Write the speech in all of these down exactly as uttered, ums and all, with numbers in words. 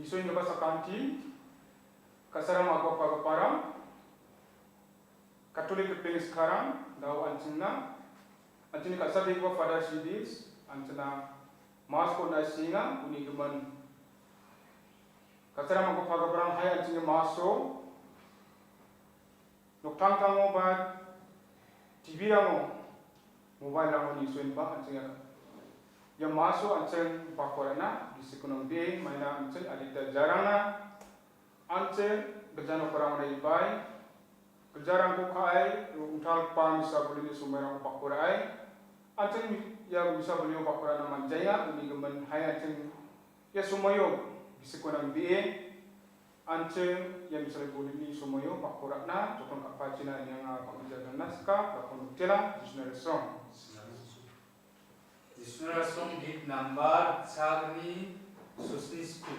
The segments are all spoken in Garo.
Isoengipa sakanti, ka·saram ago pagiparang, Katolik ripeng skarang, dao an·chingna, an·chingni ka·sabegipa Father Sidis, an·chingna Masko on·a sienga, uni gimin. Ka·saram ago pagiparang hai an·chingni Maso, noktangtango ba T V-rango, mobile-rango nisoenba an·ching ia, ia Maso an·ching bako ra·na, gisiko nangbe, maina an·ching adita jarangna, an·ching gilja nokrangona ibai, giljarangko ka·ai, ro-, ongtalgipa misa bolini somoirangko bako ra·ai, an·ching ia misa bolio bako ra·na man·jaenga, uni gimin hai an·ching ia somoio gisiko nangbe, an·ching ia misa bolini somoio bako ra·na joton ka·pachina ine anga bang·gija janna sika, bako nokela, Jisuna resong. Jisuna resong, bit nambar sagni, susni sku.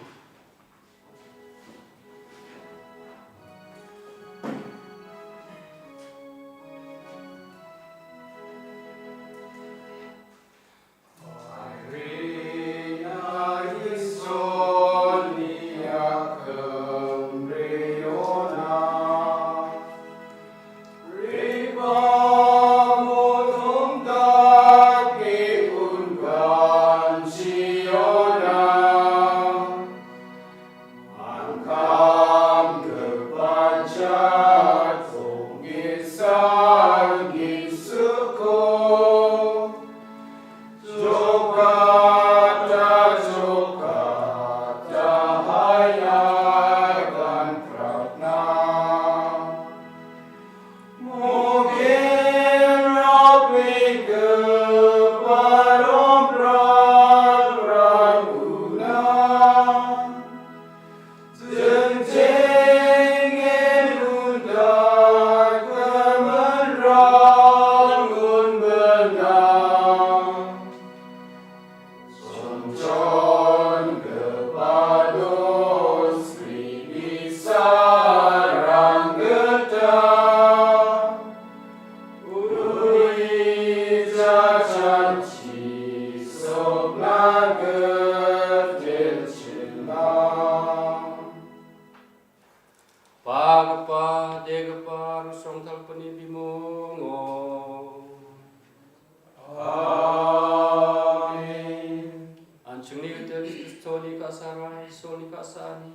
Angkam kepaja tongesa Gisuko, jokata, jokata hayagan pratna. Mogen rapi keparom prat prat guna. Jengjengen unda kemenrangun benang. Chonchon kepados kribi sarang geta. Ui jajanchi sokna getil chilna. Pagipa, degipa, aro srongtalgipani bimungo. Amen. An·chingni gital Kristoni ka·sara, Isolni ka·sani,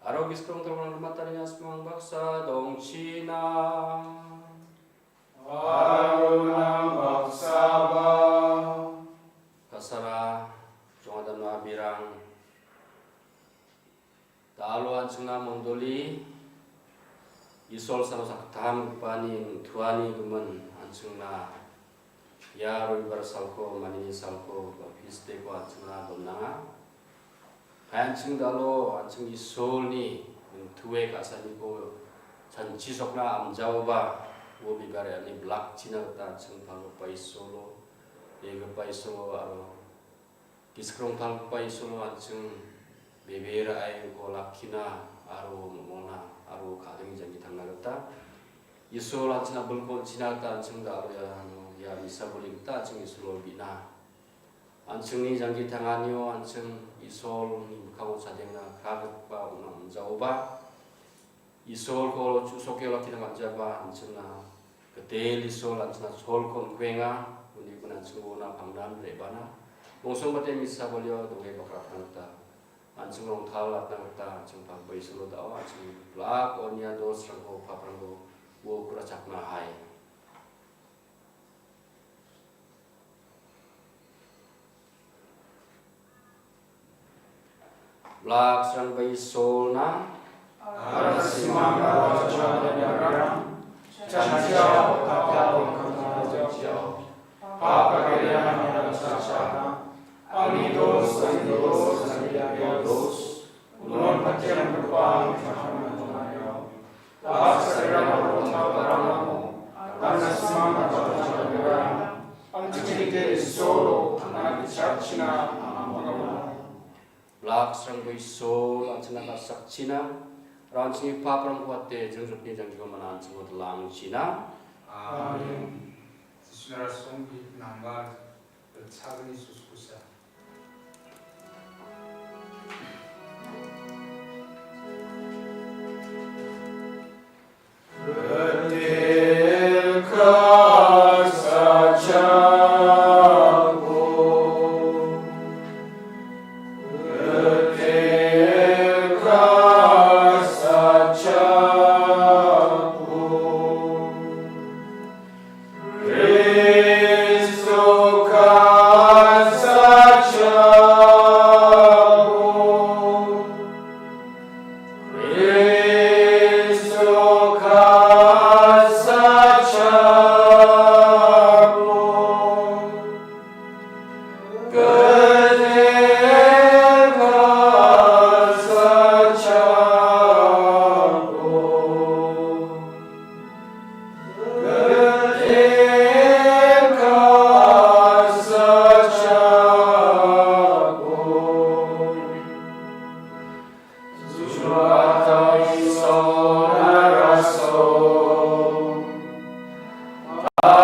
aro Giskong Talmang Rimatani asmang baksa dongchina. Aro nang baksaba. Ka·sara, jong·a dama birang. Da·alo an·chingna mondoli, Isol salo sakgittamgipani tuani gimin an·chingna ia Robibar salko, manini salko, ba feast day-ko an·chingna donanga. Hai an·ching da·alo, an·ching Isolni ningtue ka·saniko chanchisokna amjaoba, uo bibare ani blakchina gita an·ching palgipa Isolo, begipa Isolo aro Giskrongtalgipa Isolo an·ching bebe ra·e uko lakkina aro mongmongna aro kading janggi tangna gita Isol an·chingna bilko on·china gita an·ching da·alo iano ia misa boli gita an·ching Isolo bina. An·chingni janggi tanganio an·ching Isolni mikkango chadengna kragipa ong·na omjaoba. Isolko chu·soke olakkina man·jaba an·chingna gitel Isol an·chingna solko on·kuenga, uni gimin an·ching uona pangnan re·bana. Bongsongbate misa bolio donge bakrapna gita an·ching rongtal atna gita an·ching pakba Isolo da·o an·ching blak onia dosrangko paprangko uo kurachakna hai. Blak srangba Isolna. Aro simangna wajana berang. Chanchia otapia bangkana chanchia. Papa keriana chanchia. Ani dos, ani dos, ani dos. Unon patian berpang chanchia. Blak srangba Isolna. Blak srangba Isol an·chingna ka·sakchina, aro an·chingni paprangko wate jringjrotni janggiko mana an·chingko dilangchina. Amen. Jisuna rasongni nambar ritchakni suskusa.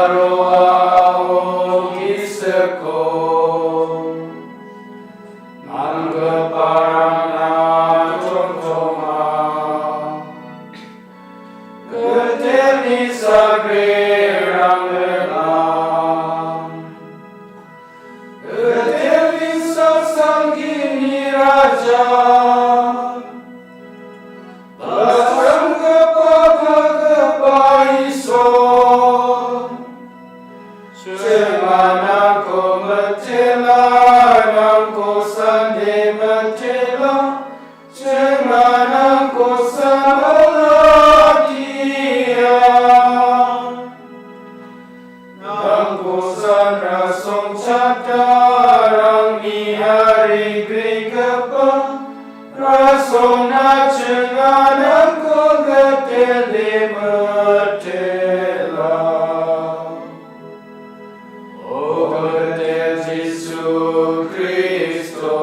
Roao gisiko nanggiparangna tongtoma Gitelni sagrirang ringan. Gitelni sasanggini raja. Basranggipa pagipa Iso. Chinganangko mitela, nangko sande mitela. Chinganangko samalakia. Nangko sanra songchatarangni arigrigipa. Rasongna chinganangko gitele mitela. O gitel Jisu Kristo,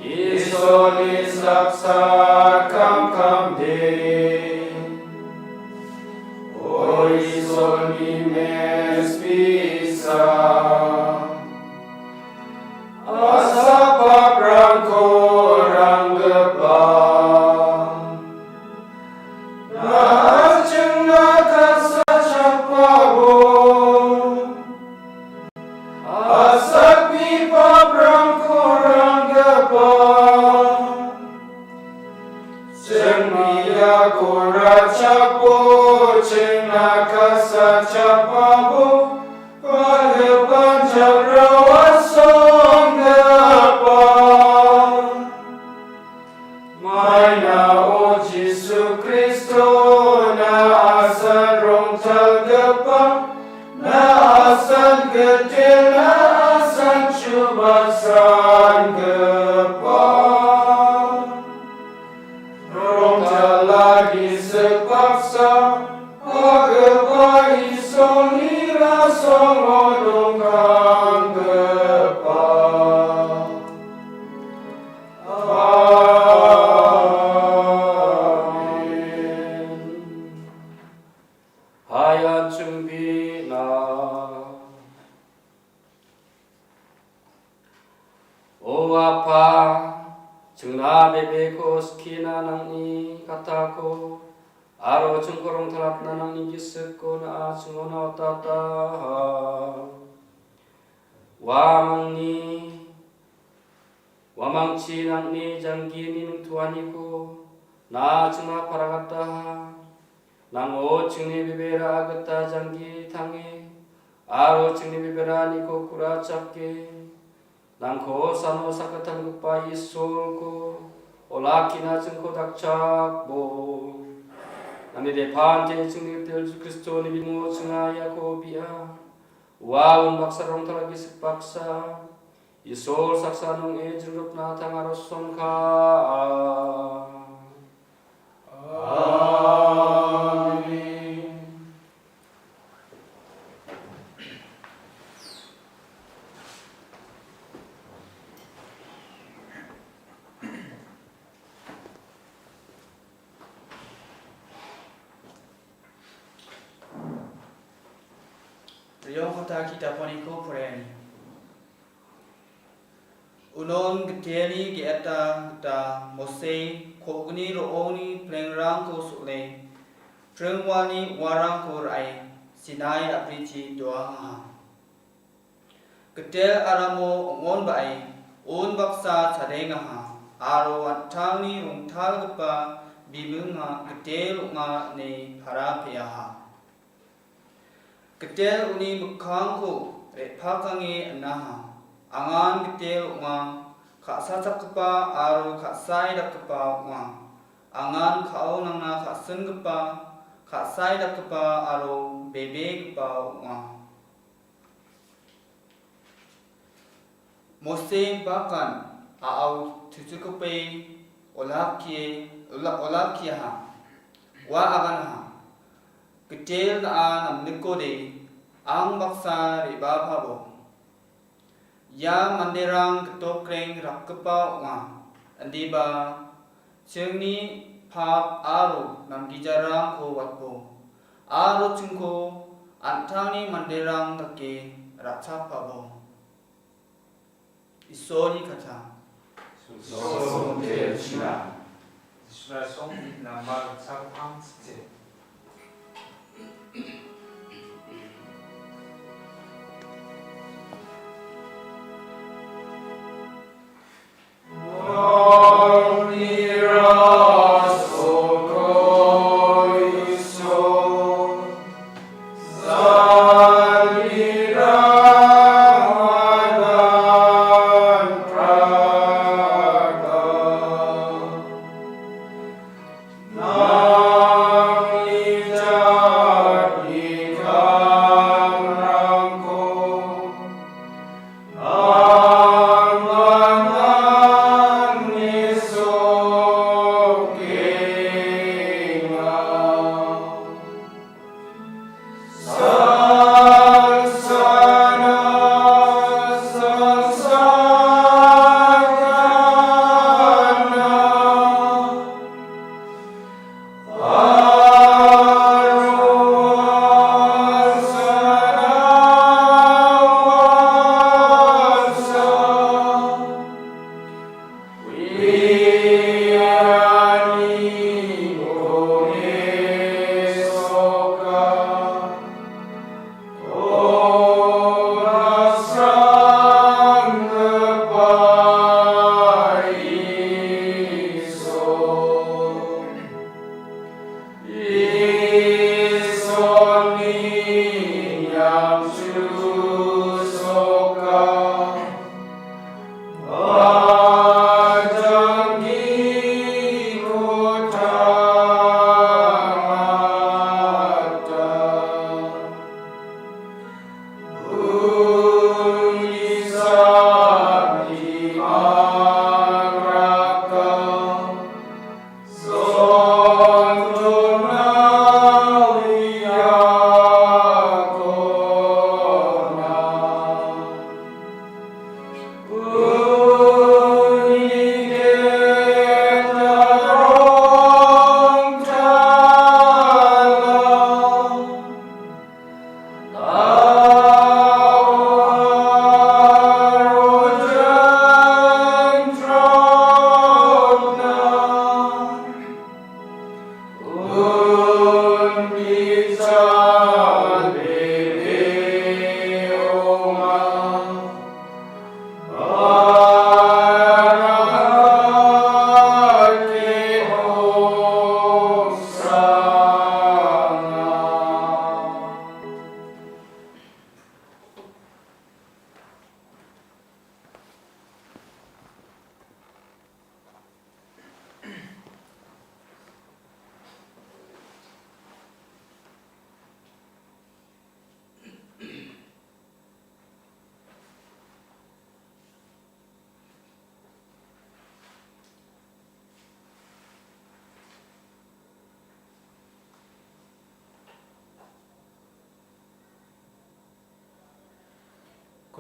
Isolni saksa kamkamde. O Isolni mespisa. Asap paprangko ranggipa. Na·a chingna kasachapabo. Asapni paprangko ranggipa. Chingni iako rachapo, chingna kasachapabo. Pagipan chakrawa songgipa. Maina o Jisu Kristo na·a san rongtalgipa, na·a san gitel, na·a san chubaksanggipa. Rongtala gisik baksa, pagipa Isolni rasongo dongkanggipa. Amen. Hai an·ching bi·na. O Apa, chingna bebeko skina nang·ni katako aro chingko rongtalatna nang·ni gisikko na·a chingona otataha. Uamangni, uamangchi nang·ni janggini ningtuaniko na·a chingna paragataha. Nang·o chingni bebera gita janggi tange, aro chingni beberaniko ku·rachake. Nangko sano sakgittamgipa Isolko olakkina chingko dakchakbo. Nangni depante chingni gitel Jisu Kristoni bimungo chinga iako bi·a. Ua unbaksa rongtala gisik baksa. Isol saksa nong·e jringrotna tangaro songka. Amen. Rongkota ki·taponiko poraiani. Unon gitelni ge·eta gita Mose ko·gni ro·ongni plengrangko sol·e, pringwani uarangko ra·e, Sinai a·brichi doangaha. Gitel aramo ong·onba·e unbaksa chadengaha, aro an·tangni rongtalgipa biminga gitel ong·a ine para pe·aha. Gitel uni mikkangko re·pakange anaha. Angan gitel ong·a, ka·sachakgipa aro ka·sai dakgipa ong·a. Angan ka·o nangna ka·singipa, ka·sai dakgipa aro bebegipa ong·a. Mose bakan a·ao tuchukipe olakkie, ola-, olakkiaha. Ua aganaha. Gitel na·a namnikode ang baksa re·bapabo. Ia manderang gitokreng rakgipa ong·a. Indiba chingni pap aro namgijarangko watbo. aro chingko an·tangni manderang dake ra·chapabo. Isolni kata. Isol nambar chapang site. Nangni jatni kamrangko angni sokenga. Sangsana, sangsana.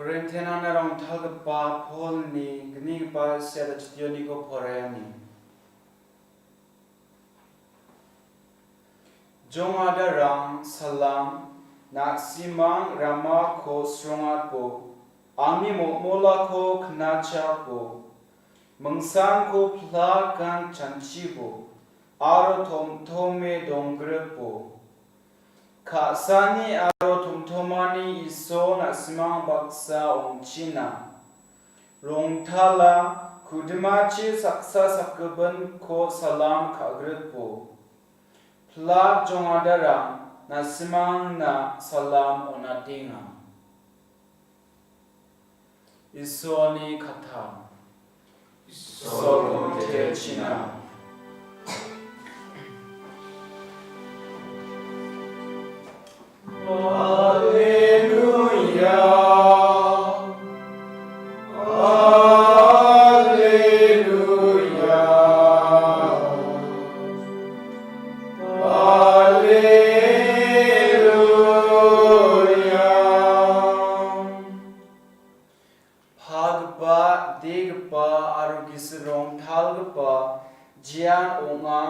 Korintianrangna rongtalgipa Polni gnigipa siada chittioniko poraiani. Jong·adarang salam, na·simang ramako srongatbo, angni mo·molako knachakbo, mingsangko plakan chanchibo, aro tomtome donggripo. Ka·sani aro tomtomani Isol na·simang baksa ong·china. Rongtala kudimachi saksa sakgipinko salam ka·gritbo. Plak jong·adarang na·simangna salam on·atenga. Isolni kata. Isolko te·rinchina. Alleluia. Alleluia. Alleluia. Pagipa, degipa aro gisik rongtalgipa, jean ong·a,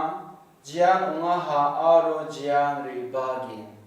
jean ong·aha aro jean re·bagen.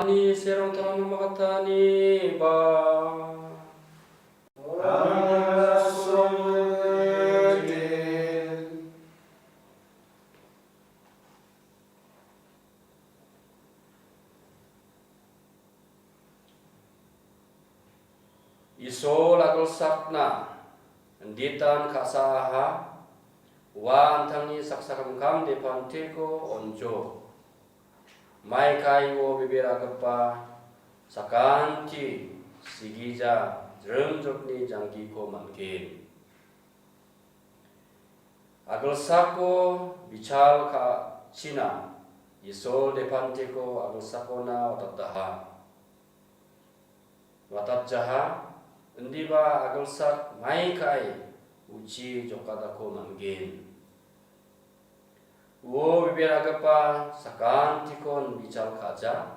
Ani serong tangan mamakatani ba. Isol agilsakna inditan ka·saaha, ua antangni saksa kamkam depanteko onjo. Maikaio bebe ra·gipa sakanti sigija jrimjotni janggiko man·gen. Agilsako bichal ka·china Isol depanteko agilsakona watataha. Watatjaha, indiba agilsak maikai uchi jokatako man·gen. Uo bebe ra·gipa sakantikon bichal ka·ja,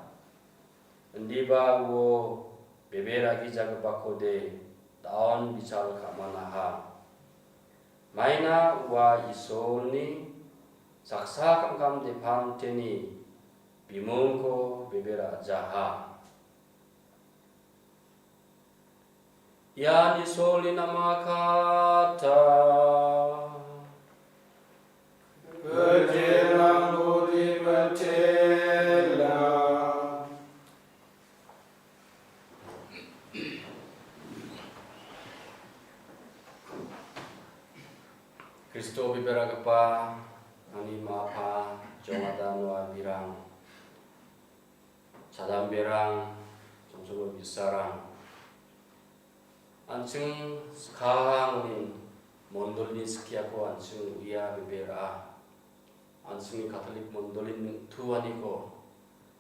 indiba uo bebe ra·gijagipakode daon bichal ka·manaha. Maina ua Isolni saksa kamkam depanteni bimungko bebe ra·jaha. Ian Isolni namakata. Biterang budi betela. Kristo bebe ra·gipa ani ma·apa jongada noa birang. Chadamberang, chongchongo bi·sarang. An·ching skangni mondolni skiako an·ching uia bebe ra·a. An·chingni Katolik mondolini neng·tuaniko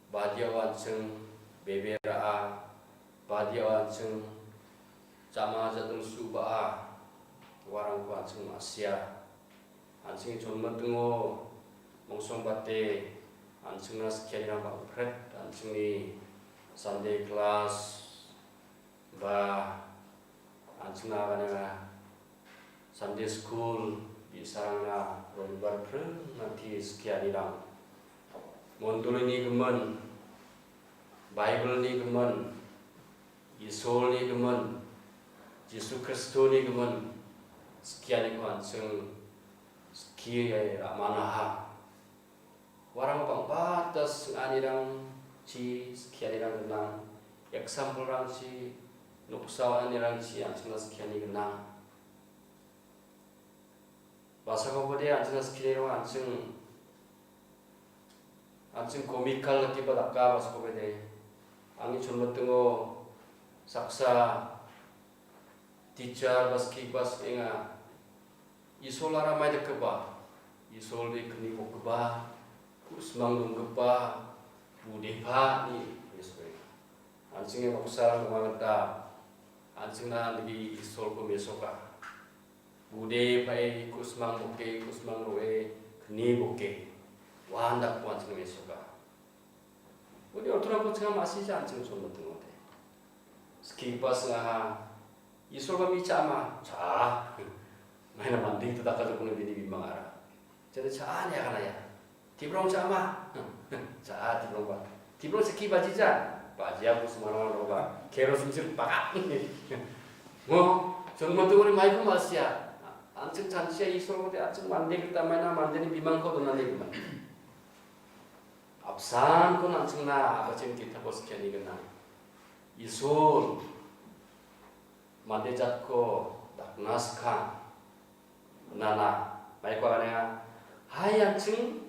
badiao an·ching bebe ra·a. Badiao an·ching jama jadong su ba·a. Uarangko an·ching ma·sia. An·chingni chonmitingo mongsongbate an·chingna skianirang bang·pret, an·chingni Sunday class ba an·chingna aganenga Sunday school bi·sarangna rongbar pringrangti skianirang mondolini gimin, Bible-ni gimin, Isolni gimin, Jisu Kristoni gimin skianiko an·ching skie ra·manaha. Uarang bang·bata sing·anirangchi skianirang gnang, example-rangchi, noksa on·anirangchi an·chingna skiani gnang. Basakobade an·chingna skianirang an·ching An·ching komical dakeba daka basakobade. Angni chonmitingo saksa teacher ba skik ba skenga. Isol aramai dakeba. Isol de kni bokgipa, ku·simang donggipa, budepani Isol. An·chingni noksa donga gita, an·chingna nigi Isolko mesoka. Bude pae, ku·simang boke, ku·simang ro·e, kni boke. Uandakko an·ching mesoka. Uni ortorangko chinga ma·sija an·ching chonmitingote. Skigipa singaha, Isolba mi cha·ama, cha·a. Maina mande gita dakajokoni bini bimangara. Jadi cha·a ine aganaya. Tiprong cha·ama. Cha·a tiprongba. Tiprong siki bajija. Bajia ku·simang ro·ba. Kerosin chir baka. Ngo, chonmitingoni maiko ma·sia. An·ching chanchia Isolode an·ching mande gita maina mandeni bimangko donani gimin. Apsanko an·chingna a·bachim kitabo skiani gnang. Isol mande jatko dakna skang. Nana, maiko aganenga, hai an·ching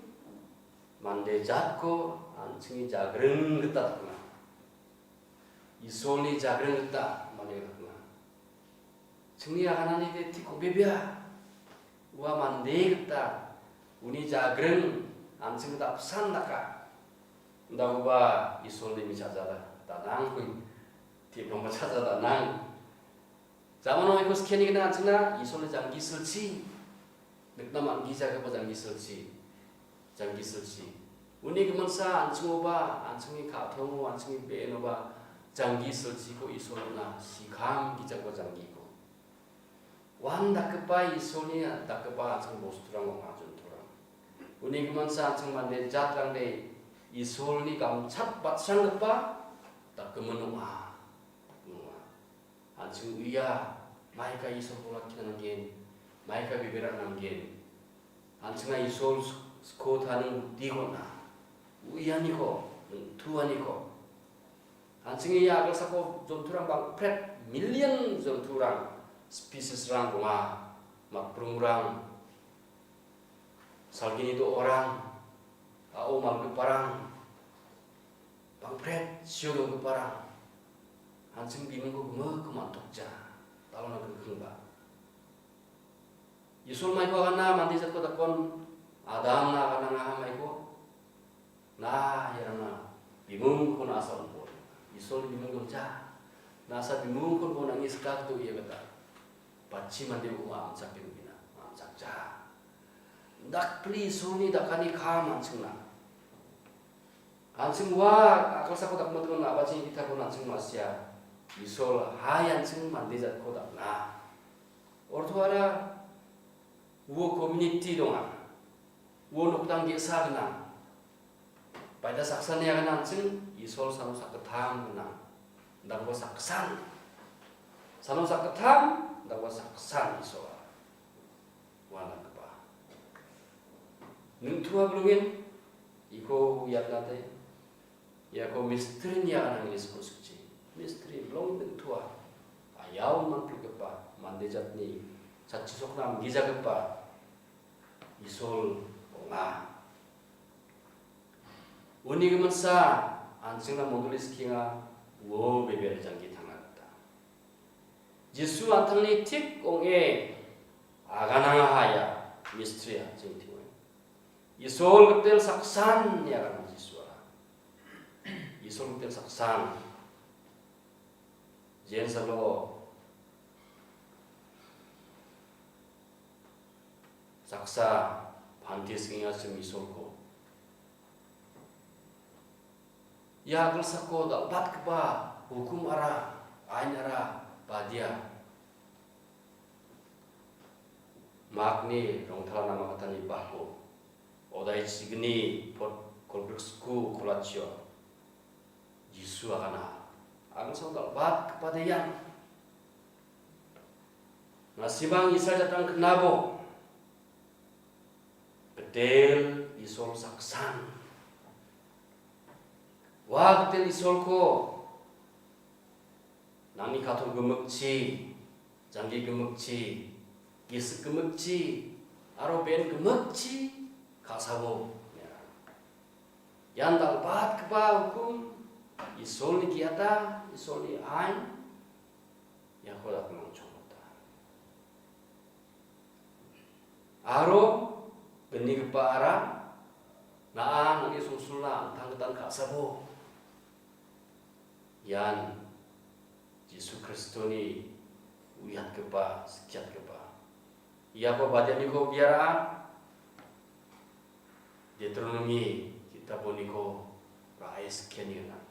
mande jatko an·chingni jagring gita dakna. Isolni jagring gita mande dakna. Chingni aganani de tiko bebea. Ua mande gita uni jagring an·ching gita apsan daka. Indakoba Isolni mi cha·ja da-, danang. Tiprongba cha·ja danang. Jamano iko skiani gnang an·chingna Isolni janggisilchi. Nikna man·gijagipa janggisilchi. Janggisilchi. Uni giminsa an·chingoba, an·chingni ka·tongo, an·chingni be·enoba janggisilchiko Isolna sikam gijagipa janggiko. Uandakgipa Isolni dakgipa an·ching bosturang ong·a, jontorang. Uni giminsa an·ching mande jatrangde Isolni gamchat batsanggipa dakgimin ong·a. Ong·a. An·ching uia, maika Isolko olakkina nanggen, maika bibera nanggen. An·chinga Isol s-, sko taning bukti on·a. Uianiko, ningtuaniko. An·ching ia agilsako jonturang bangpret, million jonturang, speciesrang donga. Makbrongrang, salgini do·orang, a·o malgiparang, bangpret sio donggiparang, an·ching bimungko gimikko man·tokja, talona gilkingba. Isol maiko agana mande jatko dakon, Adamna aganangaha maiko, na iarangna bimungko na·asa on·bo. Isol bimung dongja, na·asa bimungko bo nang·ni sikako ia gita. Bachi mande ong·a amchakbimgina, amchakja. Dakpli Isolni dakani kam an·chingna. An·ching ua a·kalsako dakmotgimin a·bachini gitako an·ching ma·sia. Isol hai an·ching mande jatko dakna. Ortoara uo community donga. Uo nokdang ge·sa gnang. Baita saksani agana an·ching Isol sano sakgittam gnang. Dakba saksan. Sano sakgittam, dakba saksan Isol. Ua dakgipa. Ningtua bilongen iko uiatnate. Iako mistrini agana English-ko sikchi. Mistri bilong ningtua. Ayao manpilgipa, mande jatni chatchisokna amgijagipa Isol ong·a. Uni giminsa an·chingna mondoli sikenga uo bebe janggi tangna gita. Jisu an·tangni tik ong·e aganangaha ia mistri an·ching teng·eng. Isol gitel saksan ine aganang Jisuara. Isol gitel saksan. Jensalo saksa panti sengengachim Isolko. Ia agilsako dal·batgipa hukumara, ainara badia. Makni rongtala namakatani bako, odai chigni pot kolgriksku kolachio, Jisu agana. Agilsako dal·batgipa de ian. Nasimang Israel jatrang knabo. Gitel Isol saksan. Ua gitel Isolko nangni katol gimikchi, janggi gimikchi, gisik gimikchi, aro ben gimikchi ka·sabo. Ian dal·batgipa hukum, Isolni ge·ata, Isolni ain, iako dakmangchongmota. Aro gnigipaara na·a nangni songsulna an·tanggitan ka·sabo. Ian Jisu Kristoni uiatgipa, skiatgipa. Iako badianiko biara Deuteronomi kitaboniko ra·e skiani gnang.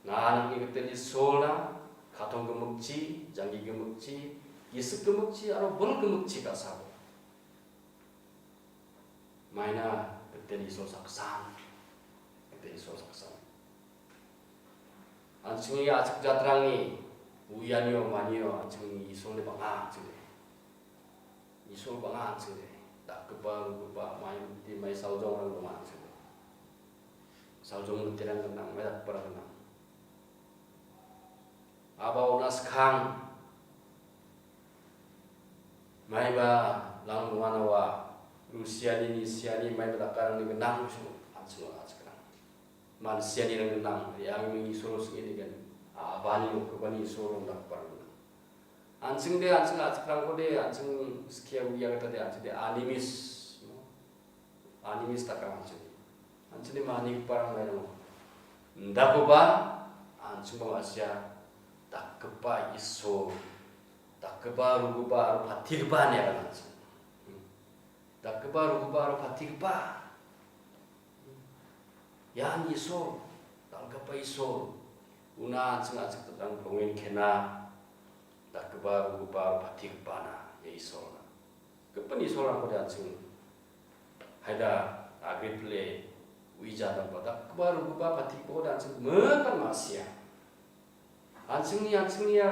Na nangni gitel Isolna katong gimikchi, janggi gimikchi, gisik gimikchi aro bil gimikchi ka·sabo. Maina gitel Isol saksan. Gitel Isol saksan. An·chingni a·chik jatrangni uianio manio an·chingni Isolni bang·a an·chingni. Isol bang·a an·chingde. Dakgipa, rugipa, mai miti, mai saljongrang donga an·chingde. Saljong miterang gnang, mai dakgiparang gnang. Aba ona skang. Maiba lang donga nawa. Rusiani, Nisiani, maiba dakarangni gnang, an·ching, an·ching gnang. Mansianirang gnang, re·angni Isolo sing·e degen. Abani rokgipani Isolo dakgiparang gnang. An·chingde, an·ching a·chikrangkode, an·ching skia uia gitade, an·chingde animis, animis dakang an·ching. An·chingde manigiparang mairang. Indakoba, an·chingba ma·sia, dakgipa Isol, dakgipa, rugipa, aro patigipa ine aganang an·ching. Dakgipa, rugipa, aro patigipa. Ian Isol, dal·gipa Isol. Una an·ching a·chik dang rongen kena. Dakgipa, rugipa, aro patigipana, ia Isolna. Gipin Isolrangkode an·ching haida agripile Uijanaba dakgipa rogipa patikpao an·ching gimikan ma·sia. An·chingni, an·chingnia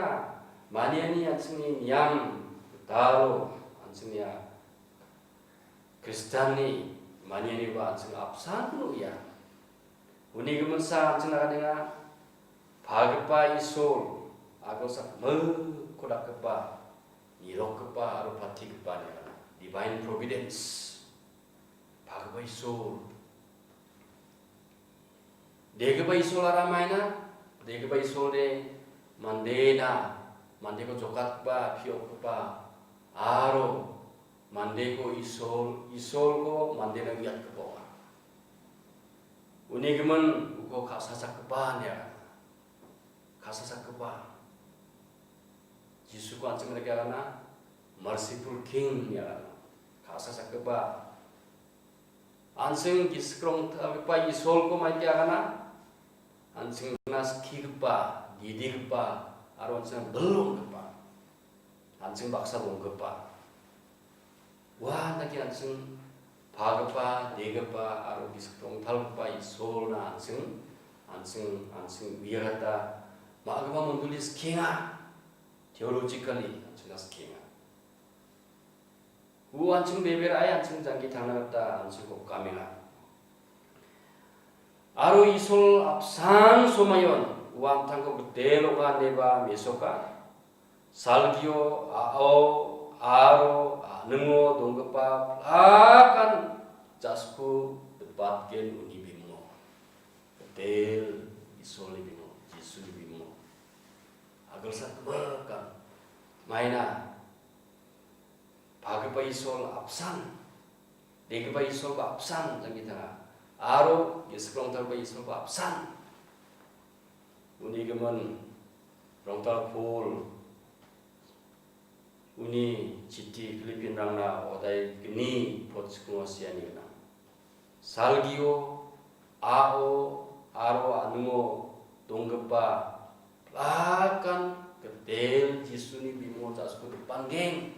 maniani, an·chingni niam gitalo an·chingnia Kristianni manianiba an·ching apsan uia. Uni giminsa an·ching naganenga, pagipa Isol, agilsak milko dakgipa, nirokgipa aro patigipa niana. Divine Providence. Pagipa Isol. Degipa Isol ara maina, degipa Isol de mandena, mandeko jokatgipa, piokgipa, aro mandeko Isol, Isolko mandena uiatgipa ong·a. Uni gimin uko ka·sachakgipa ine agana. Ka·sachakgipa. Jisuko an·ching dake agana, Merciful King ine agana. Ka·sachakgipa. An·ching gisik rongtalgipa Isolko maike agana, an·chingna skigipa, didigipa, aro an·chingna bilongipa, an·ching baksa bonggipa. Ua dake an·ching pagipa, degipa, aro gisik rongtalgipa Isolna an·ching, an·ching, an·ching uiagata ma·gipa mondoli skienga, theologically an·chingna skienga. Uan ching bebe ra·e an·ching jangki tangna gita an·ching gokamenga. Aro Isol apsan somaion uamtangko gitel ong·a ineba mesoka. Salgio a·o aro a·ningo donggipa plakan ja·sku dipatgen uni bimingo. Gitel Isolni bimingo, Jisuni bimingo. Agilsak gimikan maina. Pagipa Isol apsan, degipa Isolba apsan jangki tanga. Aro gisik rongtalgipa Isolba apsan. Uni gimin rongtal Paul uni chiti Philippinrangna odai gni pot chikungo siani gnang. Salgio, a·o, aro a·ningo donggipa plakan gitel Jisuni bimingo ja·sku dipangeng.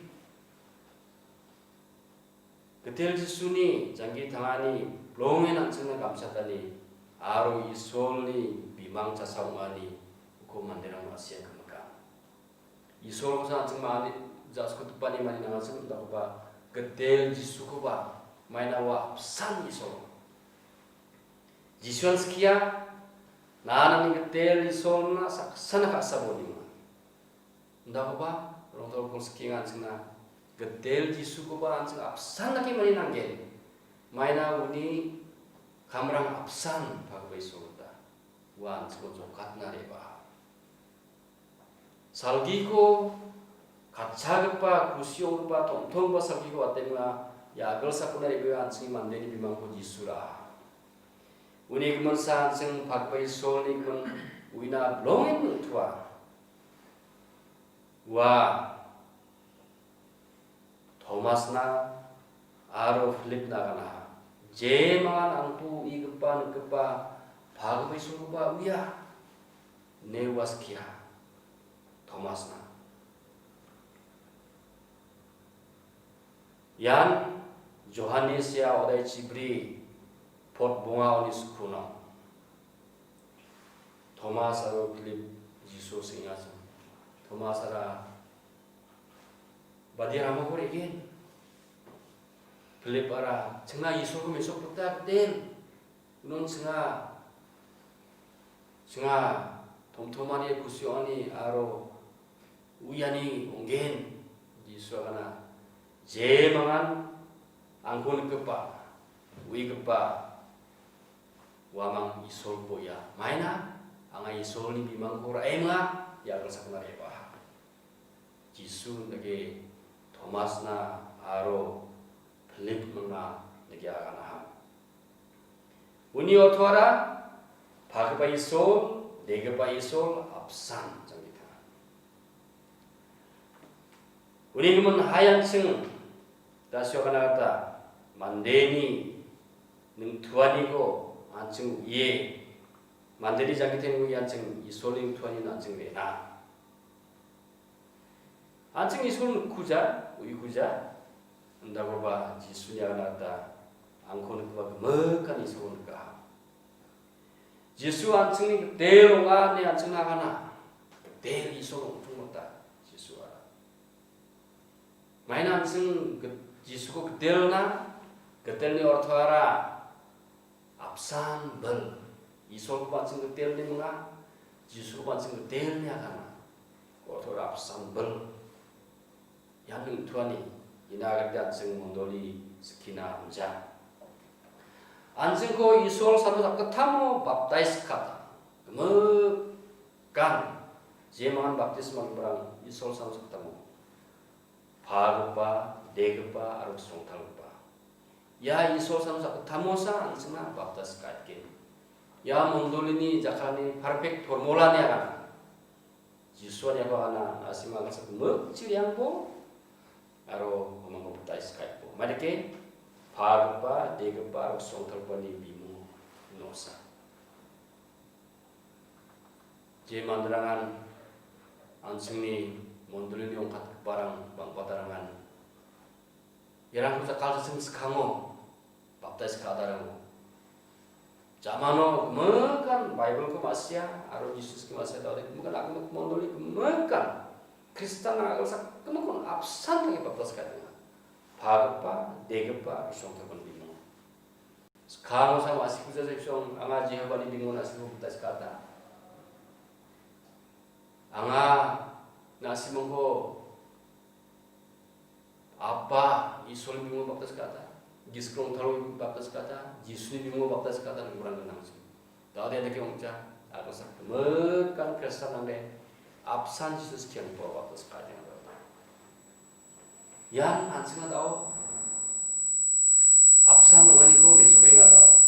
Gitel Jisuni jangki tangani bilongen an·chingna gamchatani aro Isolni bimang chasa ong·ani uko manderang ma·sia gimika. Isolkosa an·ching ma·ani ja·skotipani mani nangachim, dakoba gitel Jisukoba maina ua apsan Isol. Jisuan skia, "Na·a nangni gitel Isolna saksana ka·sabo," ine ong·a. Dakoba rongtalgipa skienga an·chingna gitel Jisukoba an·ching apsan dake mani nanggen. Maina uni kamrang apsan pagipa Isol gita ua an·chingko jokatna re·baa. Salgiko katchagipa, kusi ong·gipa, tom·tomgipa salgiko watenga, ia agilsakona re·bee an·chingni mandeni bimangko Jisu ra·a. Uni giminsa an·ching pagipa Isolni gimin uina bilongen ningtua. Ua Tomasna aro Philipna gana, "Jemangan angko uigipa, nikgipa, pagipa Isolkoba uia," ine ua skia Tomasna. Ian Johanes ia odai chibri pot bongaoni skunok. Tomas aro Philip Jisu sengachim. Tomas ara Badiarangko re·gen. Philip ara, "Chingna Isolko mesokpita gitel. Unon chinga, chinga tomtomani, kusi ong·ani aro uiani ong·gen." Jisu agana, "Jemangan angko nikgipa, uigipa, uamang Isolko ia. Maina anga Isolni bimangko ra·enga," ia agilsakona re·baa. Jisu dake Tomasna aro Philipmingna dake aganaha. Uni ortoara pagipa Isol, degipa Isol, apsan jangkita. Uni gimin hai an·ching da·sio agana gita mandeni ningtuaniko an·ching uie, mandeni jangkitengko ia an·ching Isolni ningtuanina an·ching re·na. An·ching Isol nikkuja, uikuja, indakoba Jisuni agana gita angko nikgipa gimikan Isolko nika. Jisu an·chingni gitel ong·a ine an·chingna agana. Gitel Isol ong·tong mota Jisua. Maina an·ching git-, Jisuko gitelna, gitelni ortoara apsan bil. Isolkoba an·ching gitel ine minga, Jisukoba an·ching gitel ine agana. Ortoara apsan bil. Ian ningtuani, ina agate an·ching mondoli sikina anja. An·chingko Isol salo sakgittamo baptais ka·ata. Gimikan, jemangan baptisma giparang Isol salo sakgittamo. Pagipa, degipa, aro srongtalgipa. Ia Isol salo sakgittamosa an·chingna baptais ka·atgen. Ia mondolini jakkalni perfect formula-ni agana. Jisuan iako ana asima gasa gimik chiriangbo aro uamangko baptais ka·atbo. Maidake pagipa, degipa aro srongtalgipani bimung nosa. Je manderangan an·chingni mondolini ongkatgiparang bang·batarangan iarangko jakkalsachim skango baptais ka·darango. Jamano gimikan Bible-ko ma·sia aro Jisu Kristo ma·sia daode gimikan agimik mondoli gimikan Kristian agalsak gimikan apsan dake baptais ka·denga. Pagipa, degipa, srongtalgipani bimung. Skango sama asikuja seksong anga Jehovani bimung asiko baptais ka·ata. Anga na·simangko Apa, Isolni bimungo baptais ka·ata. Gisik Rongtalni baptais ka·ata. Jisuni bimungo baptais ka·ata, rimrang gnangchi. Daode dake ong·ja, aro sakgimikan Kristian nangde apsan Jisu skiangko baptais ka·a. Ian an·chingna dao apsan ong·aniko mesokenga dao.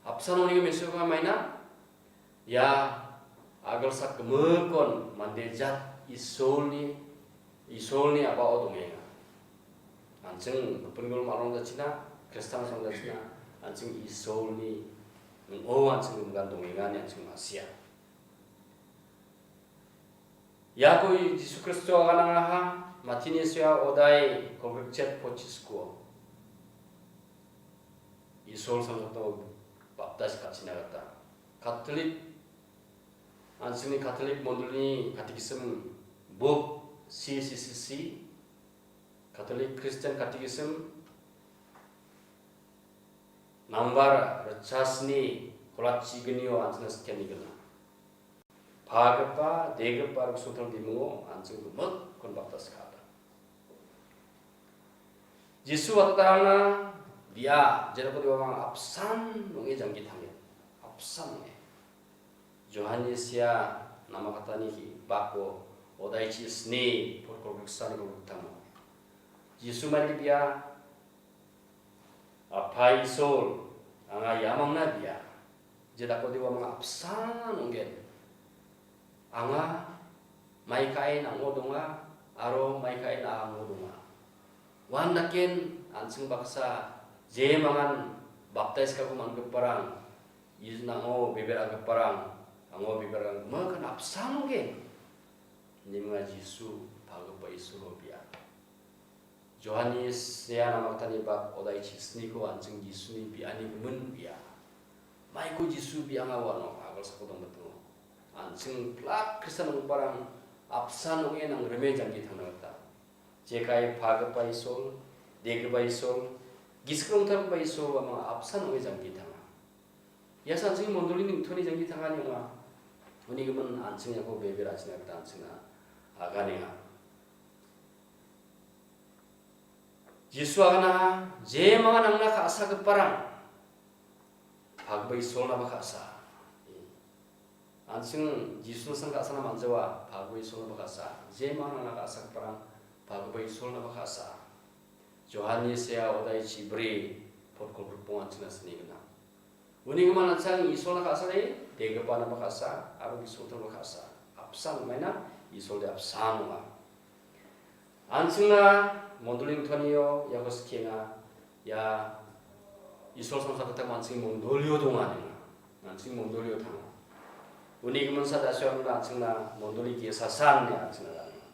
Apsan ong·aniko mesokenga maina, ia agalsak gimikon mande jat Isolni, Isolni a·bao dongenga. An·ching gipin gilom a·rong jachina, Kristian a·rong jachina, an·ching Isolni ning·o an·ching gimikan dongenga ine an·ching ma·sia. Iako Jisu Kristo aganangaha, Matini sea odai kolgrikchet pochisko. Isol samsokto baptais ka·china gita. Katolik, an·chingni Katolik mondolini Katekism buk C C C C, Katolik Kristian Katekism, nambar ritchasni kolatchignio an·chingna skianigilna. Pagipa, degipa, aro gisik rongtalni bimungo an·ching gimikkon baptais ka·ata. Jisu wattarangna bia, jerako debamang apsan ong·e janggi tangen. Apsan ong·e. Johanni sea namakatani bako odaichi sni, pot kolgriksani kolgriktamo. Jisu maidake bia, Apai Isol, anga iamangna bia. Jedako debamang apsan ong·gen. Anga maikaen ang·o donga, aro maikaen ang·o donga. Uandaken an·ching baksa jemangan baptais ka·ko man·giparang, Isolni ning·o beber a·giparang, ang·o beber a·giparang, gimikan apsan ong·gen. Niminga Jisu, pagipa Isolo bia. Johanni sea namakatani bak odaichi sniko an·ching Jisuni biani gimin bia. Maiko Jisu bianga uano agalsako dongbitingo. An·ching plak Kristian ong·giparang apsan ong·e nangrime janggi tangna gita. Jekai pagipa Isol, degipa Isol, gisik rongtalgipa Isol uamang apsan ong·e janggi tanga. Ia an·ching mondolini nitoni janggi tangani ong·a. Uni gimin an·ching iako bebe ra·china gita an·chingna aganenga. Jisu agana, jemangan nangna ka·sagiparang, pagipa Isolnaba ka·sa. An·ching Jisu ning·san ka·sana man·jawa, pagipa Isolnaba ka·sa. Jemangan nangna ka·sagiparang, pagipa Isolnaba ka·sa. Johanni sea odai chibri, pot kolgrikbong an·chingna sini gnang. Uni gimin an·ching Isolna ka·sani, degipanaba ka·sa, aro gisik rongtalba ka·sa. Apsan maina, Isolde apsan ong·a. An·chingna mondoli nittonio iako skienga, ia Isol samsokgitam an·ching mondolio donga ninga. An·ching mondolio tanga. Uni giminsa da·sianina an·chingna mondoli ge·sasan ine an·chingna ra·enga.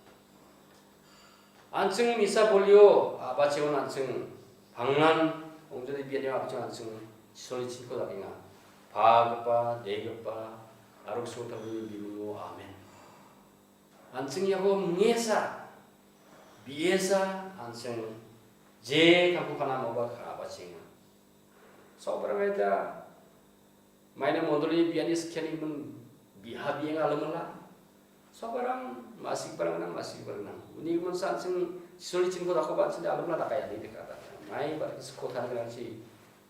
An·ching misa bolio a·bachengon an·ching pangnan Ong·jode biani a·ching an·ching Isolni chinko dakenga. Pagipa, degipa, aro gisik rongtalgipani bimungo. Amen. An·ching iako mingesa, bi·esa, an·ching je kamko ka·na maoba ka·a ba chenga. Sobrang aita maina mondoli biani skiani gimin biha bienga alamala. Sobrang masik barang nang, masik barang nang. Uni gimin sa an·ching Isolni chinko dakoba an·ching alamala dakaya ni dekata. Mai bar gisiko tan gerangsi,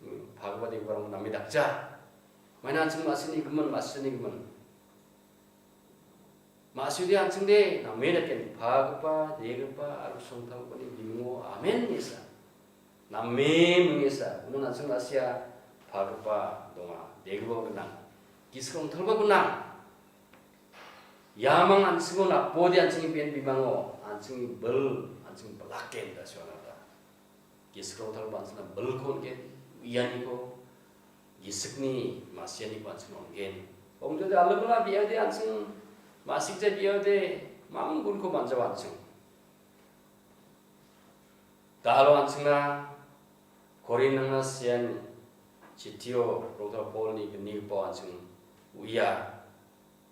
hmm, pagipa degipa rong name dakja. Maina an·ching masini gimin, masini gimin. Ma·sidi an·chingde name daken pagipa, degipa, aro gisik rongtalgipani bimungo. Amen ine sa. Name mingesa. Uno an·ching ma·sia pagipa donga, degipa gnang, gisik rongtalba gnang. Iamang an·chingo napode an·chingni bian bimango, an·chingni bil, an·ching bilaken da suanata. Gisik rongtalba an·chingna bilko on·gen, uianiko, gisikni masianiko an·ching on·gen. Ong·jode alamala biode an·ching masik ja biode, mamung gunko manjawa an·ching. Da·alo an·chingna Korinrangna siani chitio rongtal Polni gnigipao an·ching uia,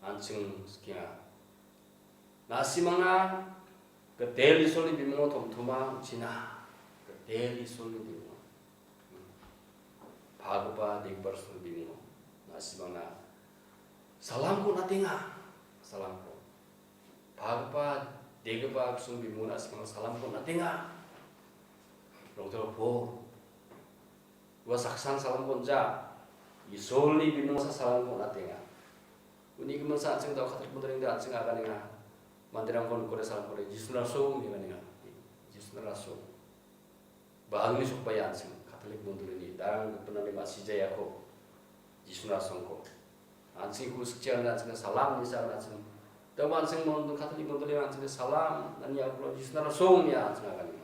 an·ching sikenga. Na·simangna Gitel Isolni bimungo tomtoma ong·china. Gitel Isolni bimungo. Pagipa, degipa Isolni bimungo. Na·simangna salamko on·atenga. Salamko. Pagipa, degipa Isolni bimungo na·simangna salamko on·atenga. Rongtal Pol. Ua saksan salamko on·ja. Isolni bimungosa salamko on·atenga. Uni giminsa an·ching dao Katolik mondolinde an·ching aganenga. Manderangko nikode salamkode Jisuna rasong ine aganenga. Jisuna rasong. Bahagni sokbaia an·ching Katolik mondolini darang gipinani ma·sijaiako Jisuna rasongko. An·ching iko sikchianna an·ching salam ine sa an·ching. Dao an·ching mon-, Katolik mondoli an·ching salam nani aglo Jisuna rasong ine an·ching aganenga.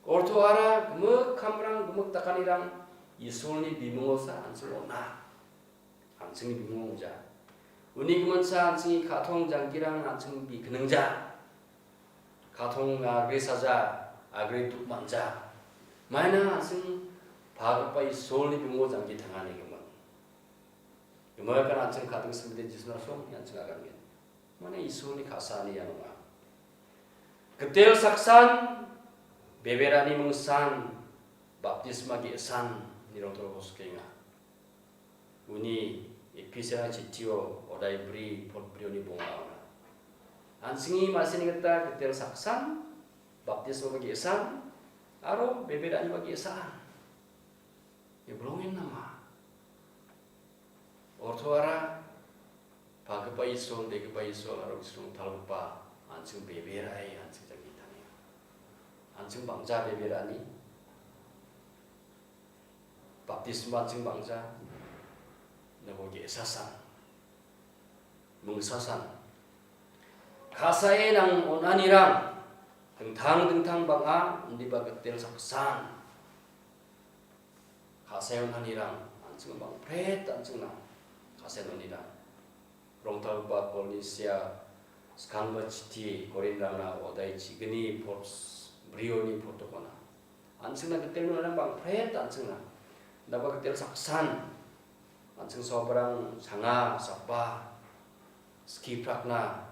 Ortoara gimik kamrang, gimik dakanirang Isolni bimungosa an·ching on·a. An·chingni bimungo ong·ja. Uni giminsa an·chingni ka·tong janggirang an·ching bigningja. Ka·tong agre saja, agre duk man·ja. Maina an·ching pagipa Isolni bimungo janggi tangani gimin. Gimikan an·ching ka·ding simide Jisuna rasong an·ching agangen. Mane Isolni ka·saani ian ong·a. Gitel saksan, beberani mingsan, baptisma ge·san, ine rongtalko sikenga. Uni Ephesiarang chitio odai bri, pot brioni bonga ong·a. An·chingni ma·sini gita gitel saksan, baptisma ge·san, aro beberaniba ge·san. Ia bilongen nama? Ortoara pagipa Isol, degipa Isol, aro gisik rongtalgipa an·ching beberae an·ching janggi tanenga. An·ching bang·ja beberani, baptisma an·ching bang·ja, nabo ge·sasan, mingsasan. Ka·sae nang on·anirang dingtang dingtang bang·a, indiba gitel saksan. Ka·sae on·anirang, an·ching bang·pret an·chingna ka·sae on·anirang. Rongtalgipa Polni sia skanggipa chiti Korinrangna odai chigni pot brioni potokona. An·chingna gitel on·anirang bang·pret an·chingna. Daba gitel saksan. An·ching saobarang changa, sapa, skiprakna,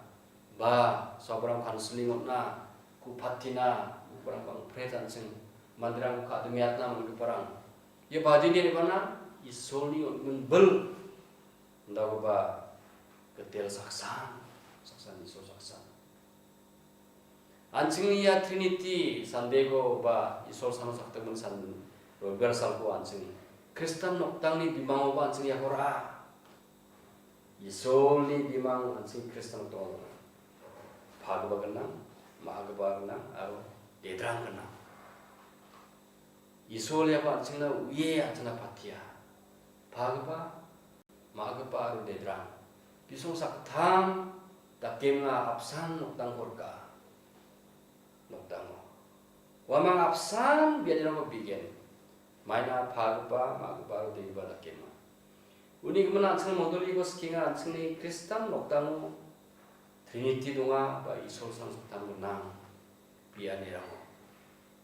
ba, saobarang counseling on·na, ku·patina, ubarang bang·pret an·ching, manderang ka·dimiatna man·giparang. Ia badini re·bana, Isolni on·gimin bil, indagipa gitel saksan, saksan Isol saksan. An·chingni ia Trinity Sandeko ba Isol sano sakdikgimin san Robibar salko an·ching Kristan nokdangni bimangoba an·ching iako ra·a. Isolni bimang an·ching Kristan nokdango donga. Pagipa gnang, ma·gipa gnang, aro dedrang gnang. Isol iako an·chingna uie an·chingna patia. Pagipa, ma·gipa aro dedrang. Bisong sakgittam dakemna apsan nokdangko rika. Nokdango. Uamang apsan biadirangko bigen. Maina pagipa, ma·gipa aro degipa dakema. Uni gimin an·ching mondoliko sikenga an·chingni Kristan nokdango Trinity donga ba Isol sangsiktam gnang bianirango.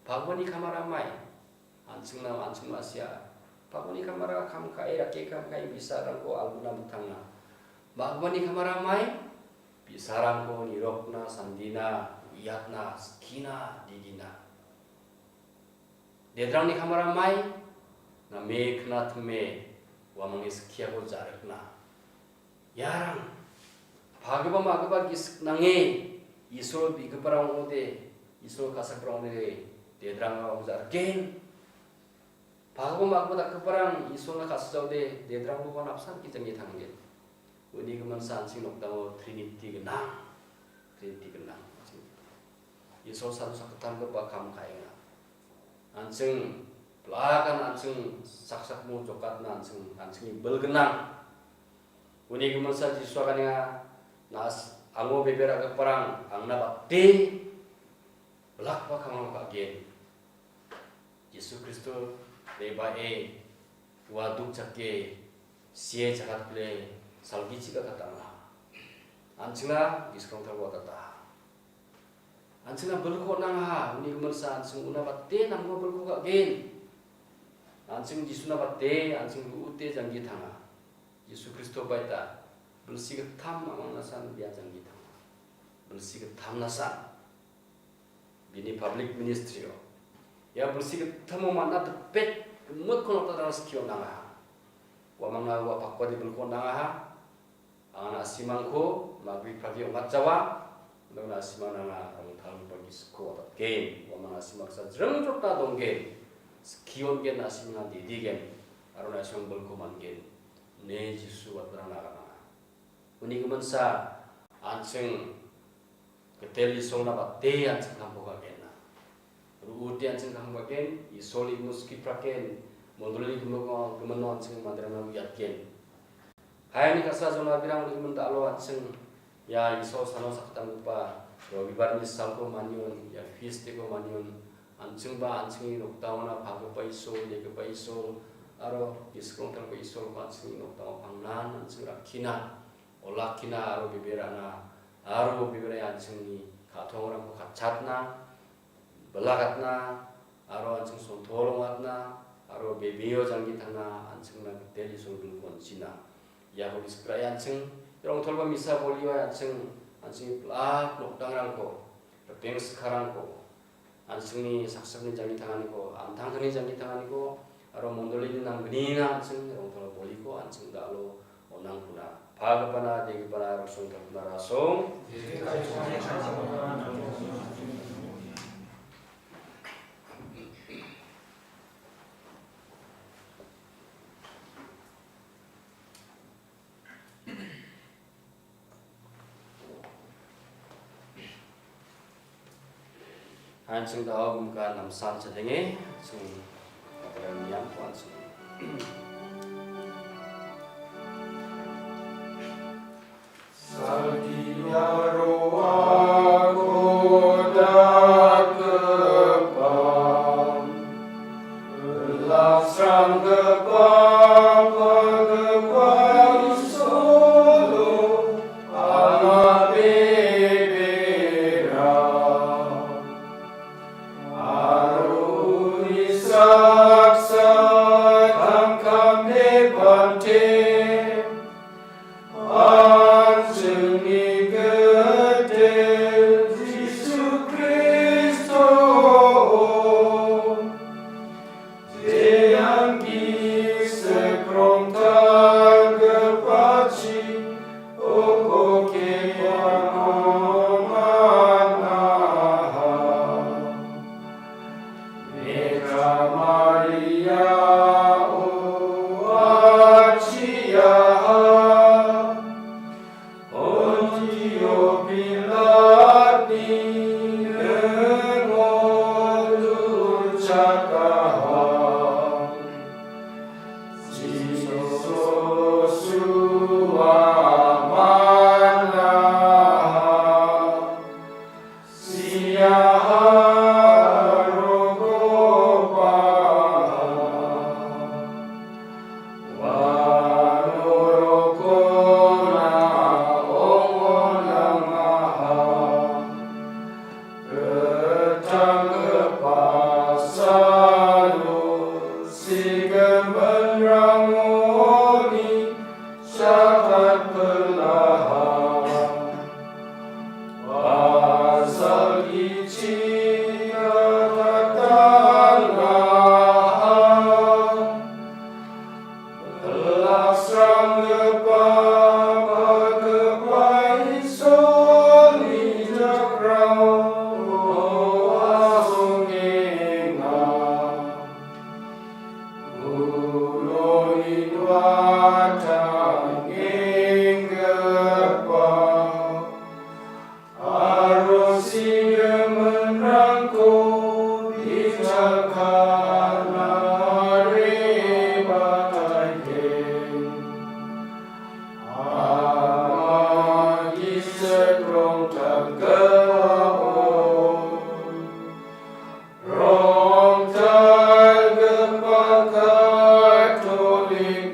Pagipani kamara mai. An·chingna an·ching ma·sia. Pagoni kamara kam ka·e, rake kam ka·e, bi·sarangko alguna mittanga. Magmani kamara mai, bi·sarangko nirokna, sandina, uiatna, skina, didina. Dedrangni kamara mai, name knatme, uamangni skiako ja·rikna. Iarang pagipa ma·gipa gisik nange Isol bigiparang ong·ode, Isol ka·sagiparang ong·ode, dedrangara ong·ja·riken. Pagipa ma·gipa dakgiparang Isolna ka·sajaode, dedrangkoba napsan ki janggi tanggen. Uni giminsa an·ching nokdango Trinity gnang. Trinity gnang. Isol salo sakgittamgipa kam ka·enga. An·ching blakan an·ching saksakmo jokatna an·ching, an·chingni bil gnang. Uni giminsa Jisua ka·enga, nas-, ango bebe ra·giparang angna bate blakba kamangko ka·gen. Jisu Kristo re·bae ua duk chake sie chakatpile salgichi ka·katanga. An·chingna gisik rongtalko watataha. An·chingna bilko on·angaha, uni giminsa an·ching una bate namgipa bilko ka·gen. An·ching Jisuna bate, an·ching ru·ute janggi tanga. Jisu Kristo baita, bilsi gittam amang nasan bia janggi tanga. Bilsi gittam nasan. Bini public ministry-o. Ia bilsi gittamo man·a dipet gimikko nokdadana skio on·angaha. Uamangna ua pakbade bilko on·angaha. Anga na·simangko magri pragi ong·atjawa, uno na·simang nanga rongtalgipa gisikko watatgen, uamang na·simang baksa jringjotna donggen, skiongen na·simang dedigen, aro na·simang bilko man·gen, ine Jisu watrangna agananga. Uni giminsa an·ching Gitel Isolna bate an·ching kamko ka·gen. Ru·ute an·ching kamko ka·gen, Isol imuski praken, mondolini gimino, gimino an·ching manderangna uiatgen. Hayani ka·sa jonabirang uni gimin da·alo an·ching, ia Isol sano sakgittamgipa Robibarni salko manion, ia feast day-ko manion, an·chingba an·chingni nokdangona pagipa Isol, degipa Isol, aro gisik rongtalgipa Isolko an·chingni nokdango pangnan an·ching rakkina. Olakkina aro bebe ra·na, aro bebe ra·e an·chingni ka·tongrangko katchatna, bilakatna, aro an·ching sontol ong·atna, aro bebeo janggi tangna, an·chingna Gitel Isol bilko on·china. Iako gisik ra·e an·ching, rongtalba misa bolio an·ching, an·chingni pilak nokdangrangko, ripeng sikkarangko, an·chingni saksakni janggi tanganiko, an·tangtangni janggi tanganiko, aro mondolini namgnina an·ching rongtalo boliko an·ching da·alo on·angkuna. Pagipana, degipana, rosongtapna rasong. An·ching da·o gumka namsan chadenge, an·ching kapalani niamko an·ching. Salgina roako dakgipa, lasranggipa, pagipa Isolo, anga bebera. Aro uni saksa kamkam ne bante, an·chingni Gitel Jisu Kristo. Jeanki sekrong tanggipachi, o koke panongan aha. Mekra Maria, o achi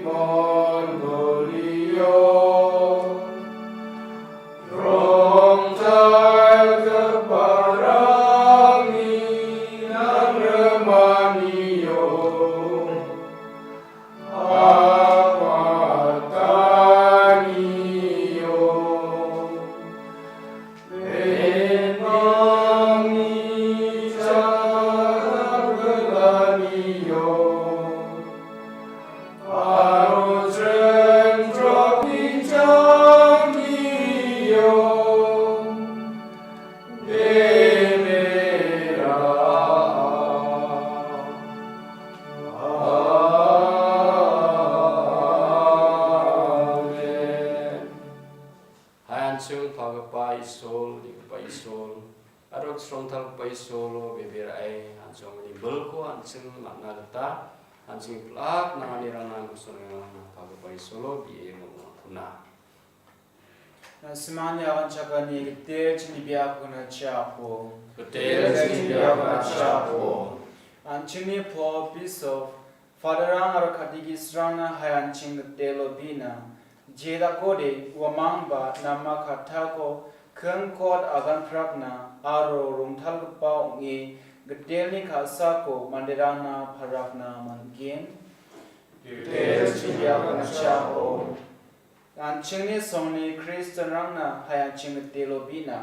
Mondolio, rongtalgiparangni nangrimanio, apatanio, benbangni chakapgilanio, aro chengtrokni jangio, bebera. Amen. Hai an·ching pagipa Isol, dikgipa Isol, aro srongtalgipa Isolo bebe ra·e, an·ching uni bilko an·ching man·na gita, an·ching plak nanganirangna kusonenga pagipa Isolo bie mangkuna. Na·simangni aganchakani gitel chini biapko na·chako. Gitel chini biapko na·chako. An·chingni Pope, Bishop, Fadarang aro Katekisrangna hai an·ching gitelo bi·na. Jedakode uamangba nama kattako kingkot aganprakna aro rongtalgipa ong·e gitelni ka·sako manderangna palrakna man·gen. Gitel chini biapko na·chako. An·chingni songni Kristianrangna hai an·ching gitelo bi·na.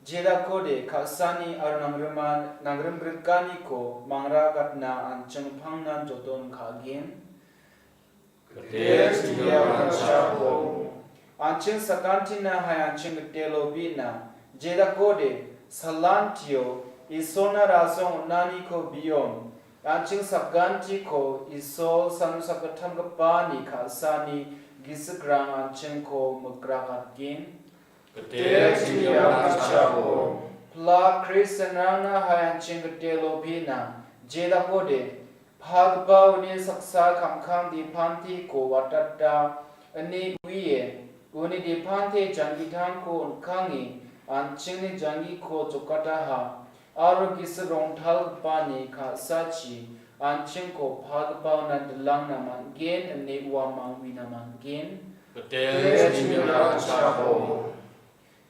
Jedakode ka·sani aro nangrima-, nangrimgrikaniko mangragatna an·ching pangnan joton ka·gen. Gitel chini biapko na·chako. An·ching sakantina hai an·ching gitelo bi·na. Jedakode salantio Isolna rasong on·aniko bion. An·ching sakantiko Isol sanu sakgittamgipani ka·sani gisikrang an·chingko mikragatgen. Gitel chini biapko na·chako. Plak Kristianrangna hai an·ching gitelo bi·na. Jedakode pagipa uni saksa kamkam dipantiko watata, ine uie uni dipante janggitangko on·kange an·chingni janggiko jokataha. Aro gisik rongtalgipani ka·sachi an·chingko pagipaona dilangna man·gen ine uamang uina man·gen. Gitel chini biapko na·chako.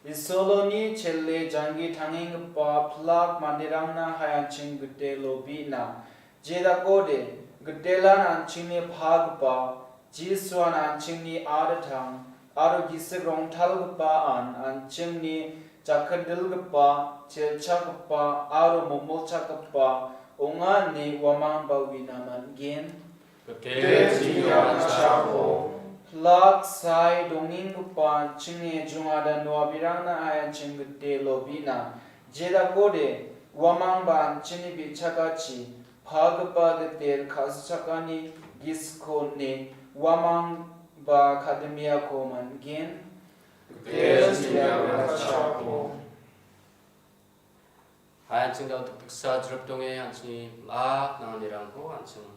Isoloni chele janggi tangenggipa plak manderangna hai an·ching gitelo bi·na. Jedakode gitelan an·chingni pagipa, Jisuan an·chingni adatang, aro gisik rongtalgipaan an·chingni jakildilgipa, chelchakgipa, aro momolchakgipa ong·a ine uamangba uina man·gen. Gitel chini biapko na·chako. Plak sae dongenggipa an·chingni jongada Noa birangna hai an·ching gitelo bi·na. Jedakode uamangba an·chingni bi·chakachi pagipa gitel ka·sachakani gisikko ine uamangba kadimiako man·gen. Gitel chini biapko na·chako. Hai an·ching dal·dikdiksa jrip donge an·chingni plak nanganirangko an·ching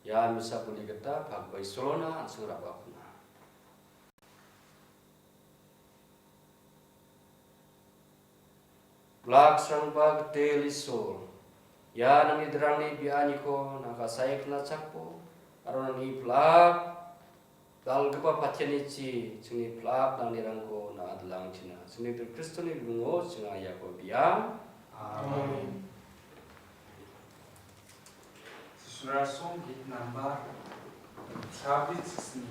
ia misa boli gita pagipa Isolona an·ching rabakuna. Plaksrangba gitel Isol, ia nangni drangni bianiko nangka saikna chakbo, aro nangni plak dal·gipa patianichi chingni plak nangnirangko na·adilangchina. Chingni Kristoni bimungo chinga iako biang. Amen. Jisurasong git number sabit sisni.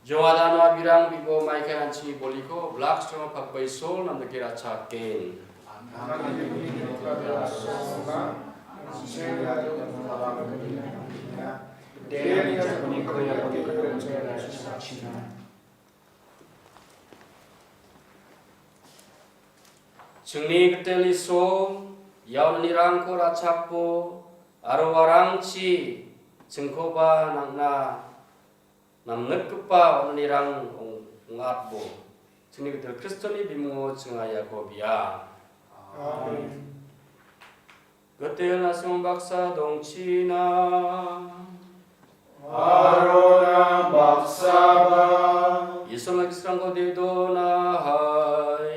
Joadana birang bibo maikai anchini boliko, blak strong pakpai sol namdake rachaken. Chingni gitel Iso, ia on·anirangko ratchakbo, aro uarangchi chingkoba nang·na namnitgipa on·anirang ong-, ong·atbo. Chingni gitel Kristoni bimungo chinga iako bia. Amen. Gitel na·simang baksa dongchina. Aro nang baksaba. Isolna gisrangko dedonahai.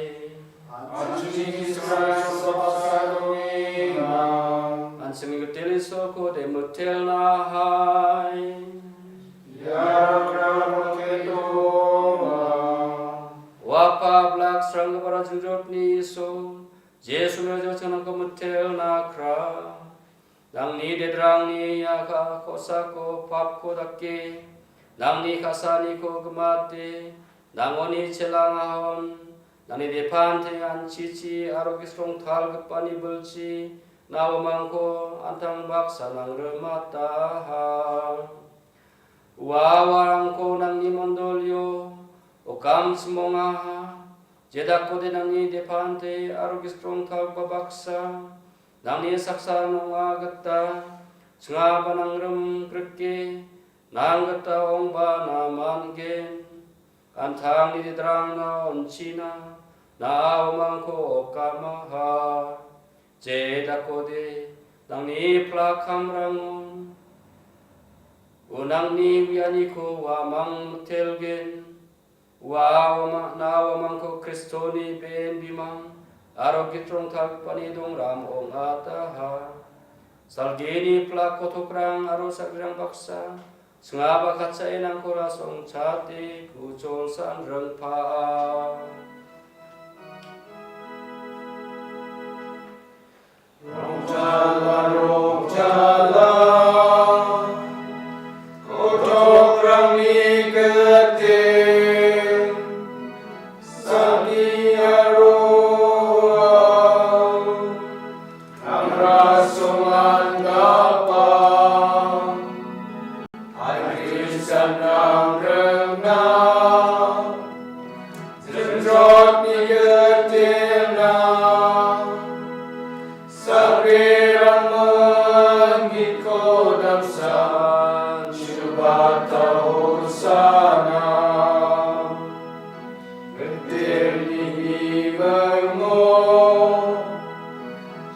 An·chingni gisrang baksa dongenga. An·chingni gitel Isolko demitelnahai. Ia rangko dedonga. Uapa blak sranggipara jingjotni Isol, Jesu mejo chanangko mitelnakra. Nangni dedrangni iaka kosako papko dake, nangni kasaniko gimate, nangoni chelangahon, nangni depante anchichi aro gisrong talgipani bilchi, na·omangko an·tang baksa nangrimataha. Ua uarangko nangni mondolio, okam chimongaha, jedakode nangni depante aro gisrong talgipa baksa, nangni saksa nonga gita, chingaba nangrim grike, nang gita ongba na man·gen. An·tangni dedrangna on·china, na·omangko okamaha. Jedakode, nangni plakamrangon, unangni uianiko uamang mitelgen. Ua uama-, na uamangko Kristoni be·en bimang aro gitrong talgipani dongram ong·ataha. Salgini plak kotokrang aro salgirang baksa, singaba katchaenangko rasongchate kucholsan ringpaa. Rongtala, rongtala, kotokrangni gite, sani aro, angra songandapa, ai Kristianrang rengna, Jinjotni gitilna, sagrerang mengitko damsan, Shubata Hosana. Gitilni himilmo,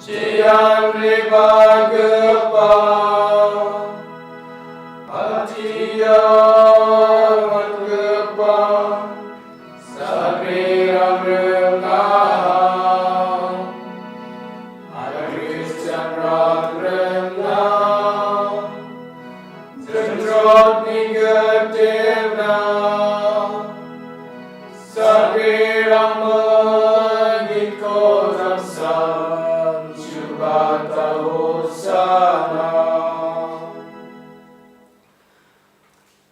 chian rebagipa, atia man·gipa, Sagrerang rengna, ai Kristianrang rengna, jinjotni gitilna, sagrerang mengitko damsan, Shubata Hosana.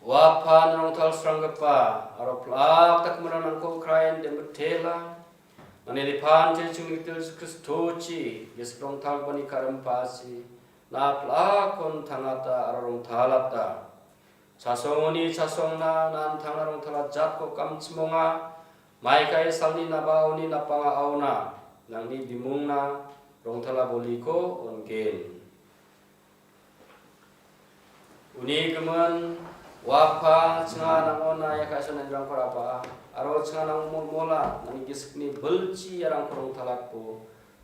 Ua pan rongtalsranggipa aro plak dakgiminrang nangko krain demitela. Nangni dipante chingni gitil Kristochi, Jesu rongtalgipani karim pasi, na plakon tangata aro rongtalata. Chasongoni chasongna, nan tangna rongtala jatko kamchimonga, maikai salni nabaoni napanga aona, nangni bimungna rongtala boliko ongen. Uni gimin, uapa, chinga nangona ia ka·esa nangni rangko raba, aro chinga nang molmola, nangni gisikni bilchi iarangko rongtalakbo,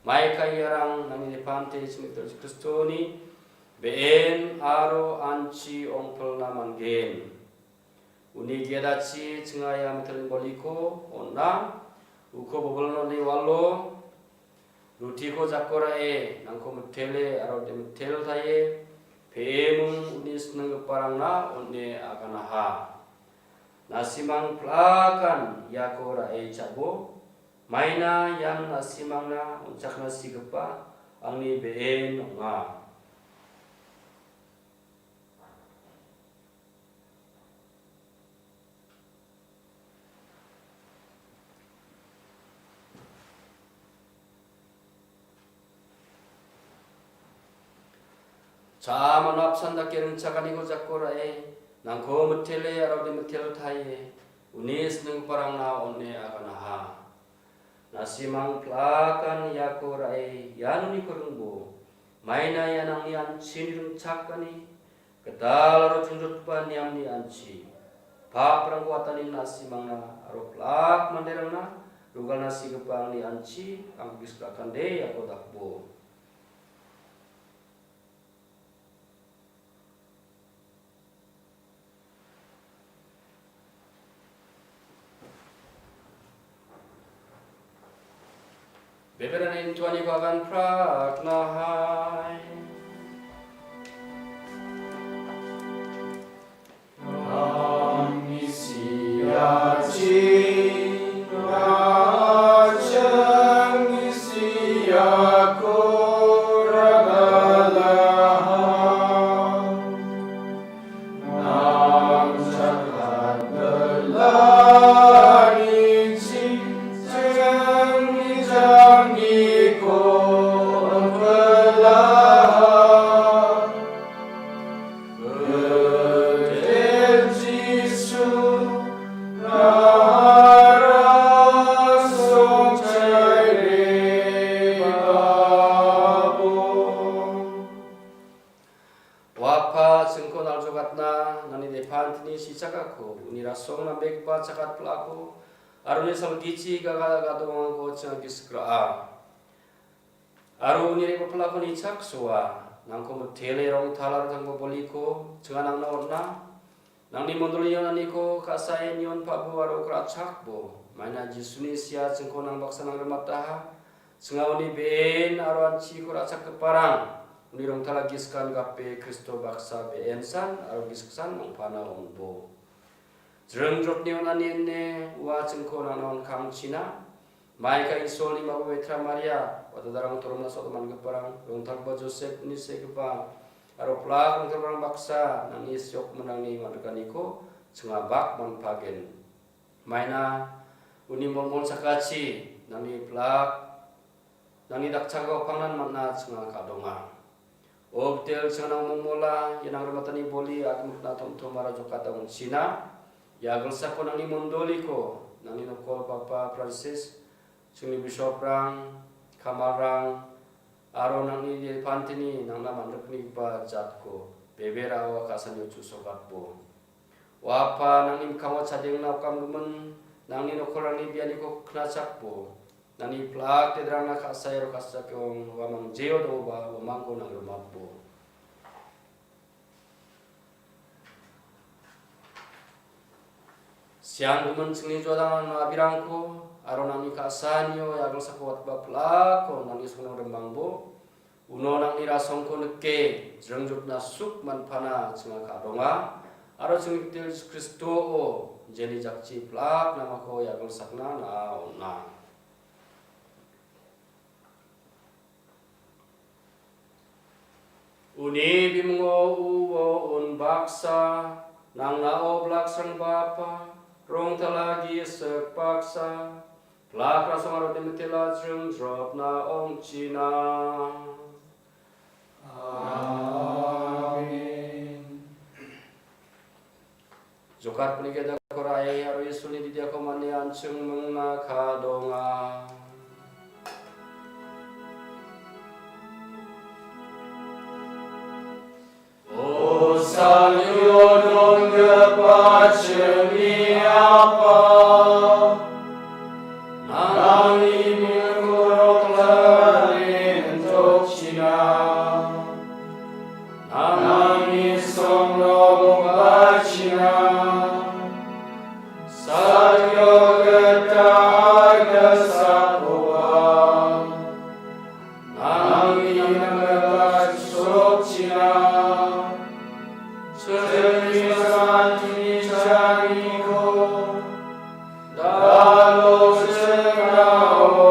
maika iarang nangni dipante chingni gitil Kristoni be·en aro anchi ongpilna man·gen. Uni giadachi chinga ia mitilni boliko on·a, uko bobilon on·e walo, Rutiko jako ra·e, nangko mitele aro de-, mitel taie, pe·eming uni sinanggiparangna on·e aganaha. Na·simang plakan iako ra·e cha·bo, maina ian na·simangna on·chakna sigipa angni be·en ong·a. Cha·a mano apsan dake ringchakaniko jako ra·e, nangko mitele aro de mitel taie, uni sininggiparangna on·e aganaha. Nasimang plakan iako ra·e ian uniko ringbo, maina ia nangni anchini ringchakani, gital aro chongjotgipa niamni anchi. Paprangko atani nasimangna aro plak manderangna rogalna sigipa angni anchi, angko gisik rakande iako dakbo. Beberan intuani bagan prak nahai. Amnesia cina cengisia koragalaha. Nang jagat belani cengni janggi ko ongkelaha. Gede Jisu, narasong caire babo. Wapa chingko naljogatna, nangni depantini sichakako, uni rasong nambegipa chakat plako, aro uni salgichi gaga gadongako chinga gisik ra·a. Aro uni re·bapalako nichaksoa, nangko mitele rongtal aro tangba boliko, chinga nangna on·a. Nangni mondoli yonaniko ka·sae nion pa·bo aro okrachakbo. Maina Jisuni sia chingko nang baksa nang rimataha. Chinga uni ben aro anchiko ra·chakgiparang, uni rongtala giskan gape Kristo baksa be·ensan aro gisiksan nangpana on·bo. Jringjotni on·ani ine ua chingko nangna on·kangchina. Maika Isolni mabo Betra Maria, wadadarang toromna sot mangiparang, rongtalgipa Josepni segipa, aro plak rongtalgiparang baksa, nangni siok manangni man·rikaniko, chinga bak manpagen. Maina, uni molmol sakachi, nangni plak, nangni dakchakgipa pangnan man·a chinga ka·donga. O gitel chinganang mongmola, ianang rimatani boli agmukna tomtom aro jokata ong·china. Ia gilsako nangni mondoliko, nangni nokol Papa Francis, chingni bishoprang, kamalrang, aro nangni depantini nangna man·riknigipa jatko, bebera ua ka·sanio chu·sokatbo. Ua Apa, nangni mikkango chadengna okamgimin, nangni nokolrangni bianiko knachakbo, nangni plak dedrangna ka·sae aro ka·sachakeng, uamang jeo dongoba, uamangko nang rimapbo. Sianggimin chingni jodangan abirangko, aro nangni ka·saanio yagalsako watgipa plakko nangni songnang rimbangbo, uno nangni rasongko nike, jringjotna suk manpana chinga ka·donga, aro chingni gitel Jisu Kristo-o jeni jakchi plak namako yagalsakna na·a on·a. Uni bimungo uo unbaksa, nangna oblaksrang bapa, rongtala gisik baksa, plak rasong aro demitela jringjrotna ong·china. Amen. Jokat penigedako ra·e aro Isolni didiako mane an·ching mingna ka·donga. O salgio donggipa chingni Apa, nangni bimingko rongtalen tokchina. Nangni songno bongachina, salgio gita aigilsakoba, nangni namgipa sokchina, chingni santini chaniko, dalo chingao.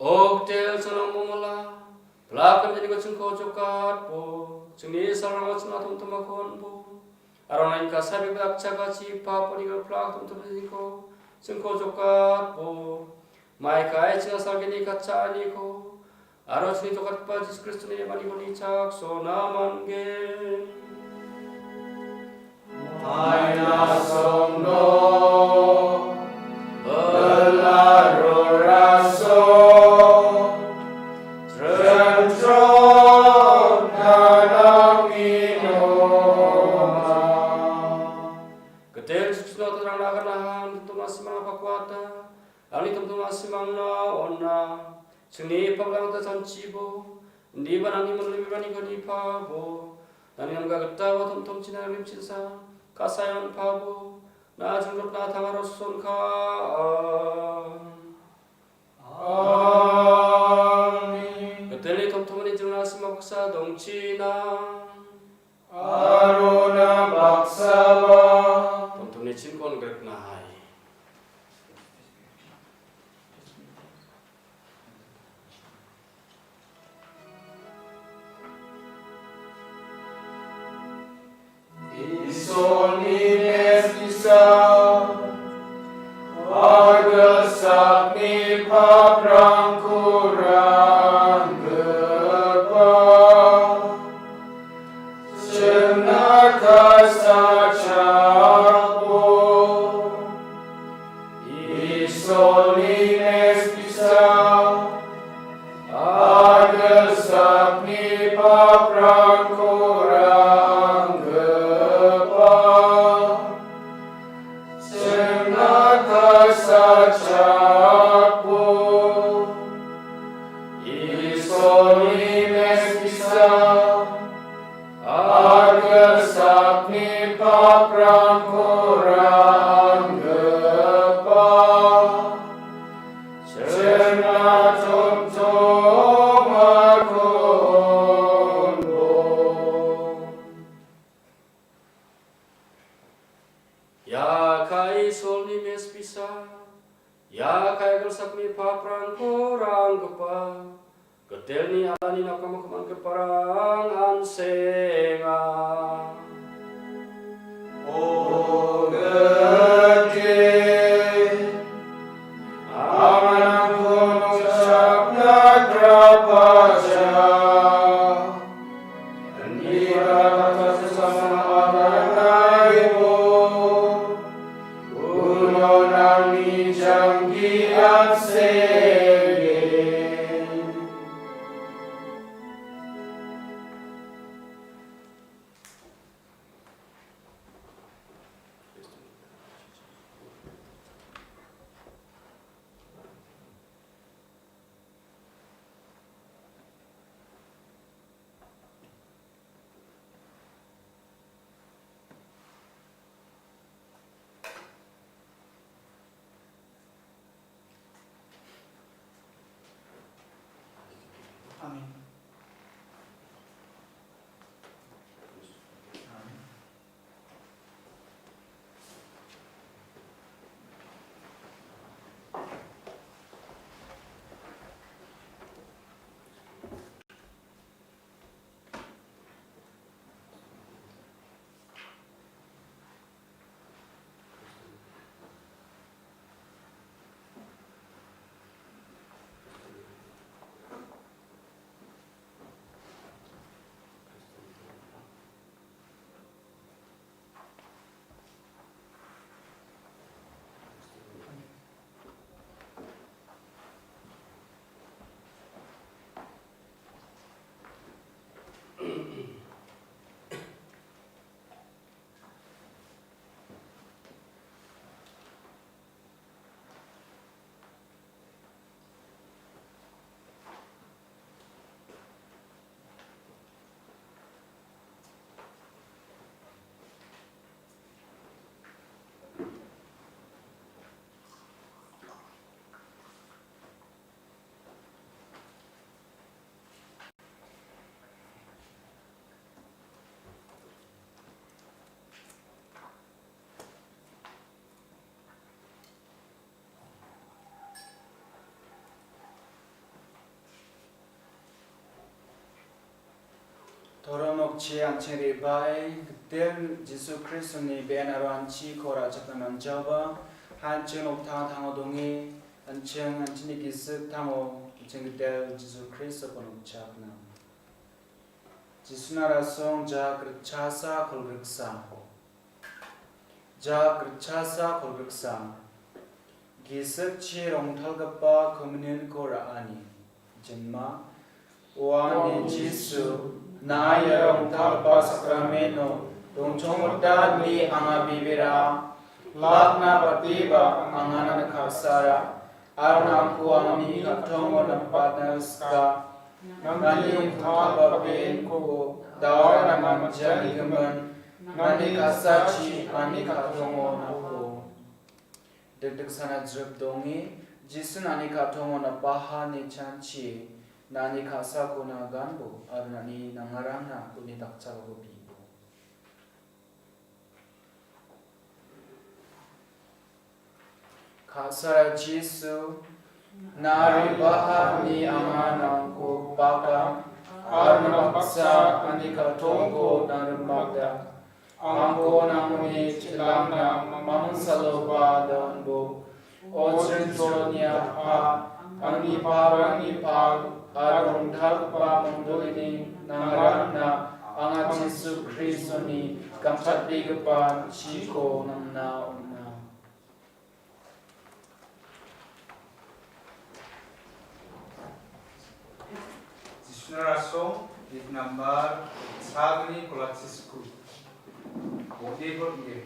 O gitel, chonang momala, plak kemjaniko chingko jokatbo, chingni salrango chingna tomtomako onbo, aro naika sabi bedak chagachi paponiko plak tomtomniko chingko jokatbo, mai kai chingna salgini katcha aniko, aro chingni jokatgipa Jisu Kristoni maniko nichaksona man·gen. Maina songno belaroraso trentron nanang minoma. Gitel Jisu Kristona terang nagan nahan, tomtomna simang pakuata, ani tomtomna simangna ona, chingni paklangta chanchibo, indiba nangni manliberaniko nipabo, nangni namga gitaba tomtomchina rimchisa, kasayan pabo, na jingrotna tangaro sonka. Amen. Gitelni tomtomani jingrona simaksa dongchina. Arona baksaba. Tomtomni chinkon grikna hai. Isolni meskisa, pagalsakni paprangko ranggipa, chingna kasachakbo, Isolni meskisa, pagalsakni paprangko ranggipa, chingna kasachakbo, Isolni meskisa, pagalsakni paprangko ranggipa, chingna tomtomako onbo. Ia kai Isolni meskisa, ia kai pagalsakni paprangko ranggipa, gitelni alani nakamo kamangiparang an·senga. O gitel, anganangko nongchakna grapajak. Uno nangni janggi an·senge. Amen. Amen. Che an·ching re·bae, gitel Jisu Kristoni be·en aro an·chiko ra·chakna man·jaoba, an·ching nokdringo donge, an·ching an·chingni gisik dringo, an·ching gitel Jisu Kristoko nokchakna. Jisuna rasong jak ritchasa kolgriksa. Jak ritchasa kolgriksa. Gisikchi rongtalgipa komunionko ra·ani. Jinma. Uani Jisu, naia rongtalgipa sakrameno dongchongmotani anga bibira, lakna batiba anga nang·ni ka·sara, aro nangko angni ka·tongo napatna sika. Nangni rongtalgipa be·enko daora nangmanja gimin, nangni ka·sachi angni ka·tongo napo. Dikdiksana jrip donge, Jisun angni ka·tongo napaha ine chanchie, nangni ka·sakona ganbo, aro nangni nangarangna uni dakchakako bibo. Ka·sara Jisu, nari baha ine anga nangko baka, aro nang baksa angni ka·tongko nang rimakda. Angko nangni chelangna mamung saloba donbo. O Jrinchoni Apa, angni paprangni pal, aro rongtalgipa mondolini nangarangna anga Jisu Kristoni gamchatbegipa chiko nangna on·a. Jisuna rasong, gate number sagni kolachisiku. Bodi bot nge.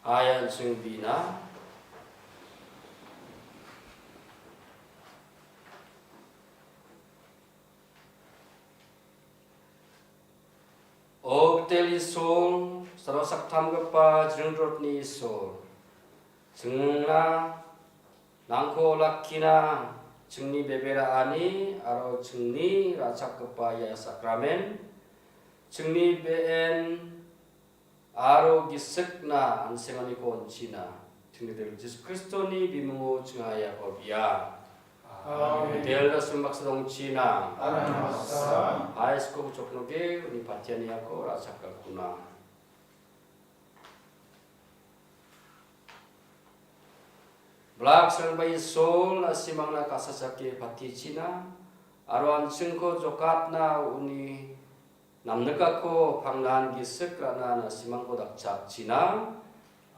Ayan ching bina. O gitel Isol, salo saktamgipa jringrotni Isol, chingna nangko olakkina, chingni bebera ani aro chingni ra·chakgipa ia sakramen, chingni be·en aro gisikna an·senganiko on·china. Chingni Gitel Jisu Kristoni bimungo chinga iako bia. Amen. Gitel da·sim baksa dongchina. Amen. Hai skul choknoke uni patiani iako ra·chakakuna. Blak srangba Isol, na·simangna ka·sachake patichina, aro an·chingko jokatna uni namnikako pangnan gisik ra·na na·simangko dakchakchina.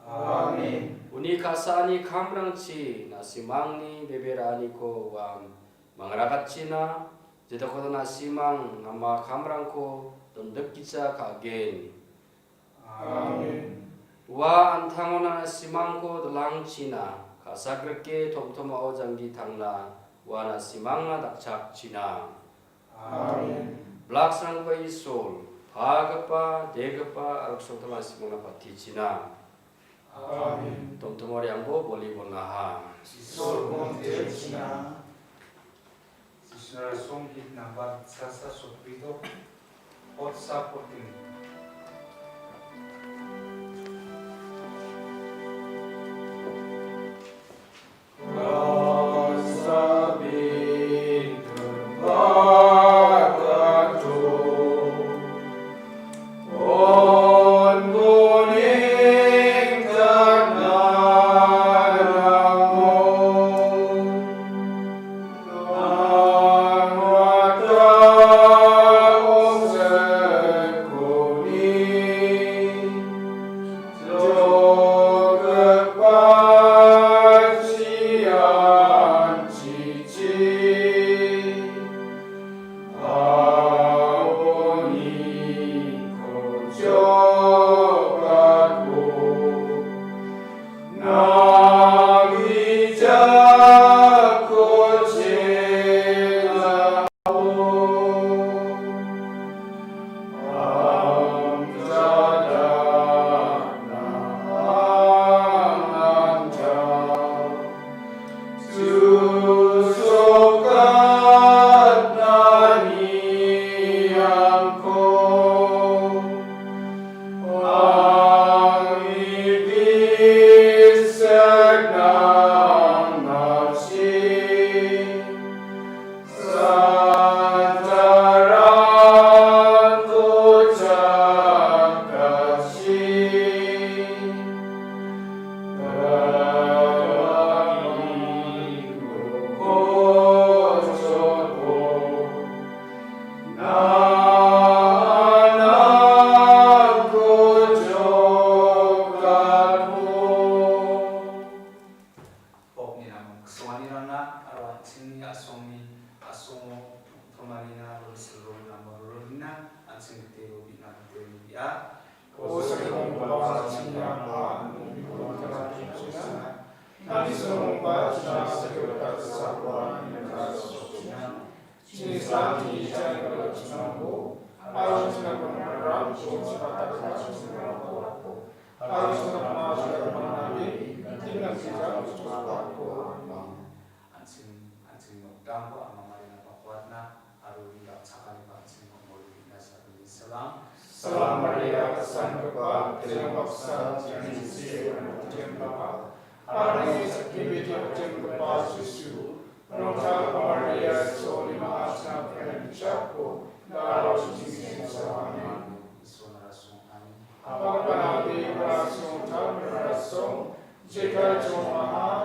Amen. Uni ka·saani kamrangchi na·simangni bebe ra·aniko uan mangrakatchina, jedakoda na·simang nama kamrangko dondikgija ka·gen. Amen. Ua an·tangona na·simangko dilangchina, ka·sagrike tomtomao janggi tangna, ua na·simangna dakchakchina. Amen. Blak srangba Isol, pagipa, degipa, aro gisik na·simangna patichina. Amen. Tomtomao re·angbo boli bonaha. Isol, bon te china. Sisnara song hit number sasa sokrido. Hot sa fourteen. Pokni namon ksonganirangna aro an·chingni a·songni a·songo tomarina aro silrongni namon rororina an·ching gitero bi·na gitero bi·a. An·ching, an·ching nokdangko Ama Mariana pakuatna aro uni dakchakani an·ching mangmolina sakgni salam. Salam Maria, kasanggipa, Palang baksa, Tuhan Jisu, Maria, Aro nangni sakgni bidi ong·chenggipa Jisu, rongtalgipa Maria, Isolni ma·a chinapgrena bichakko, da aro chingni sengsa. Amen. Isol narasong amen. Apapanabe rasong tal rasong, jekai chong maha,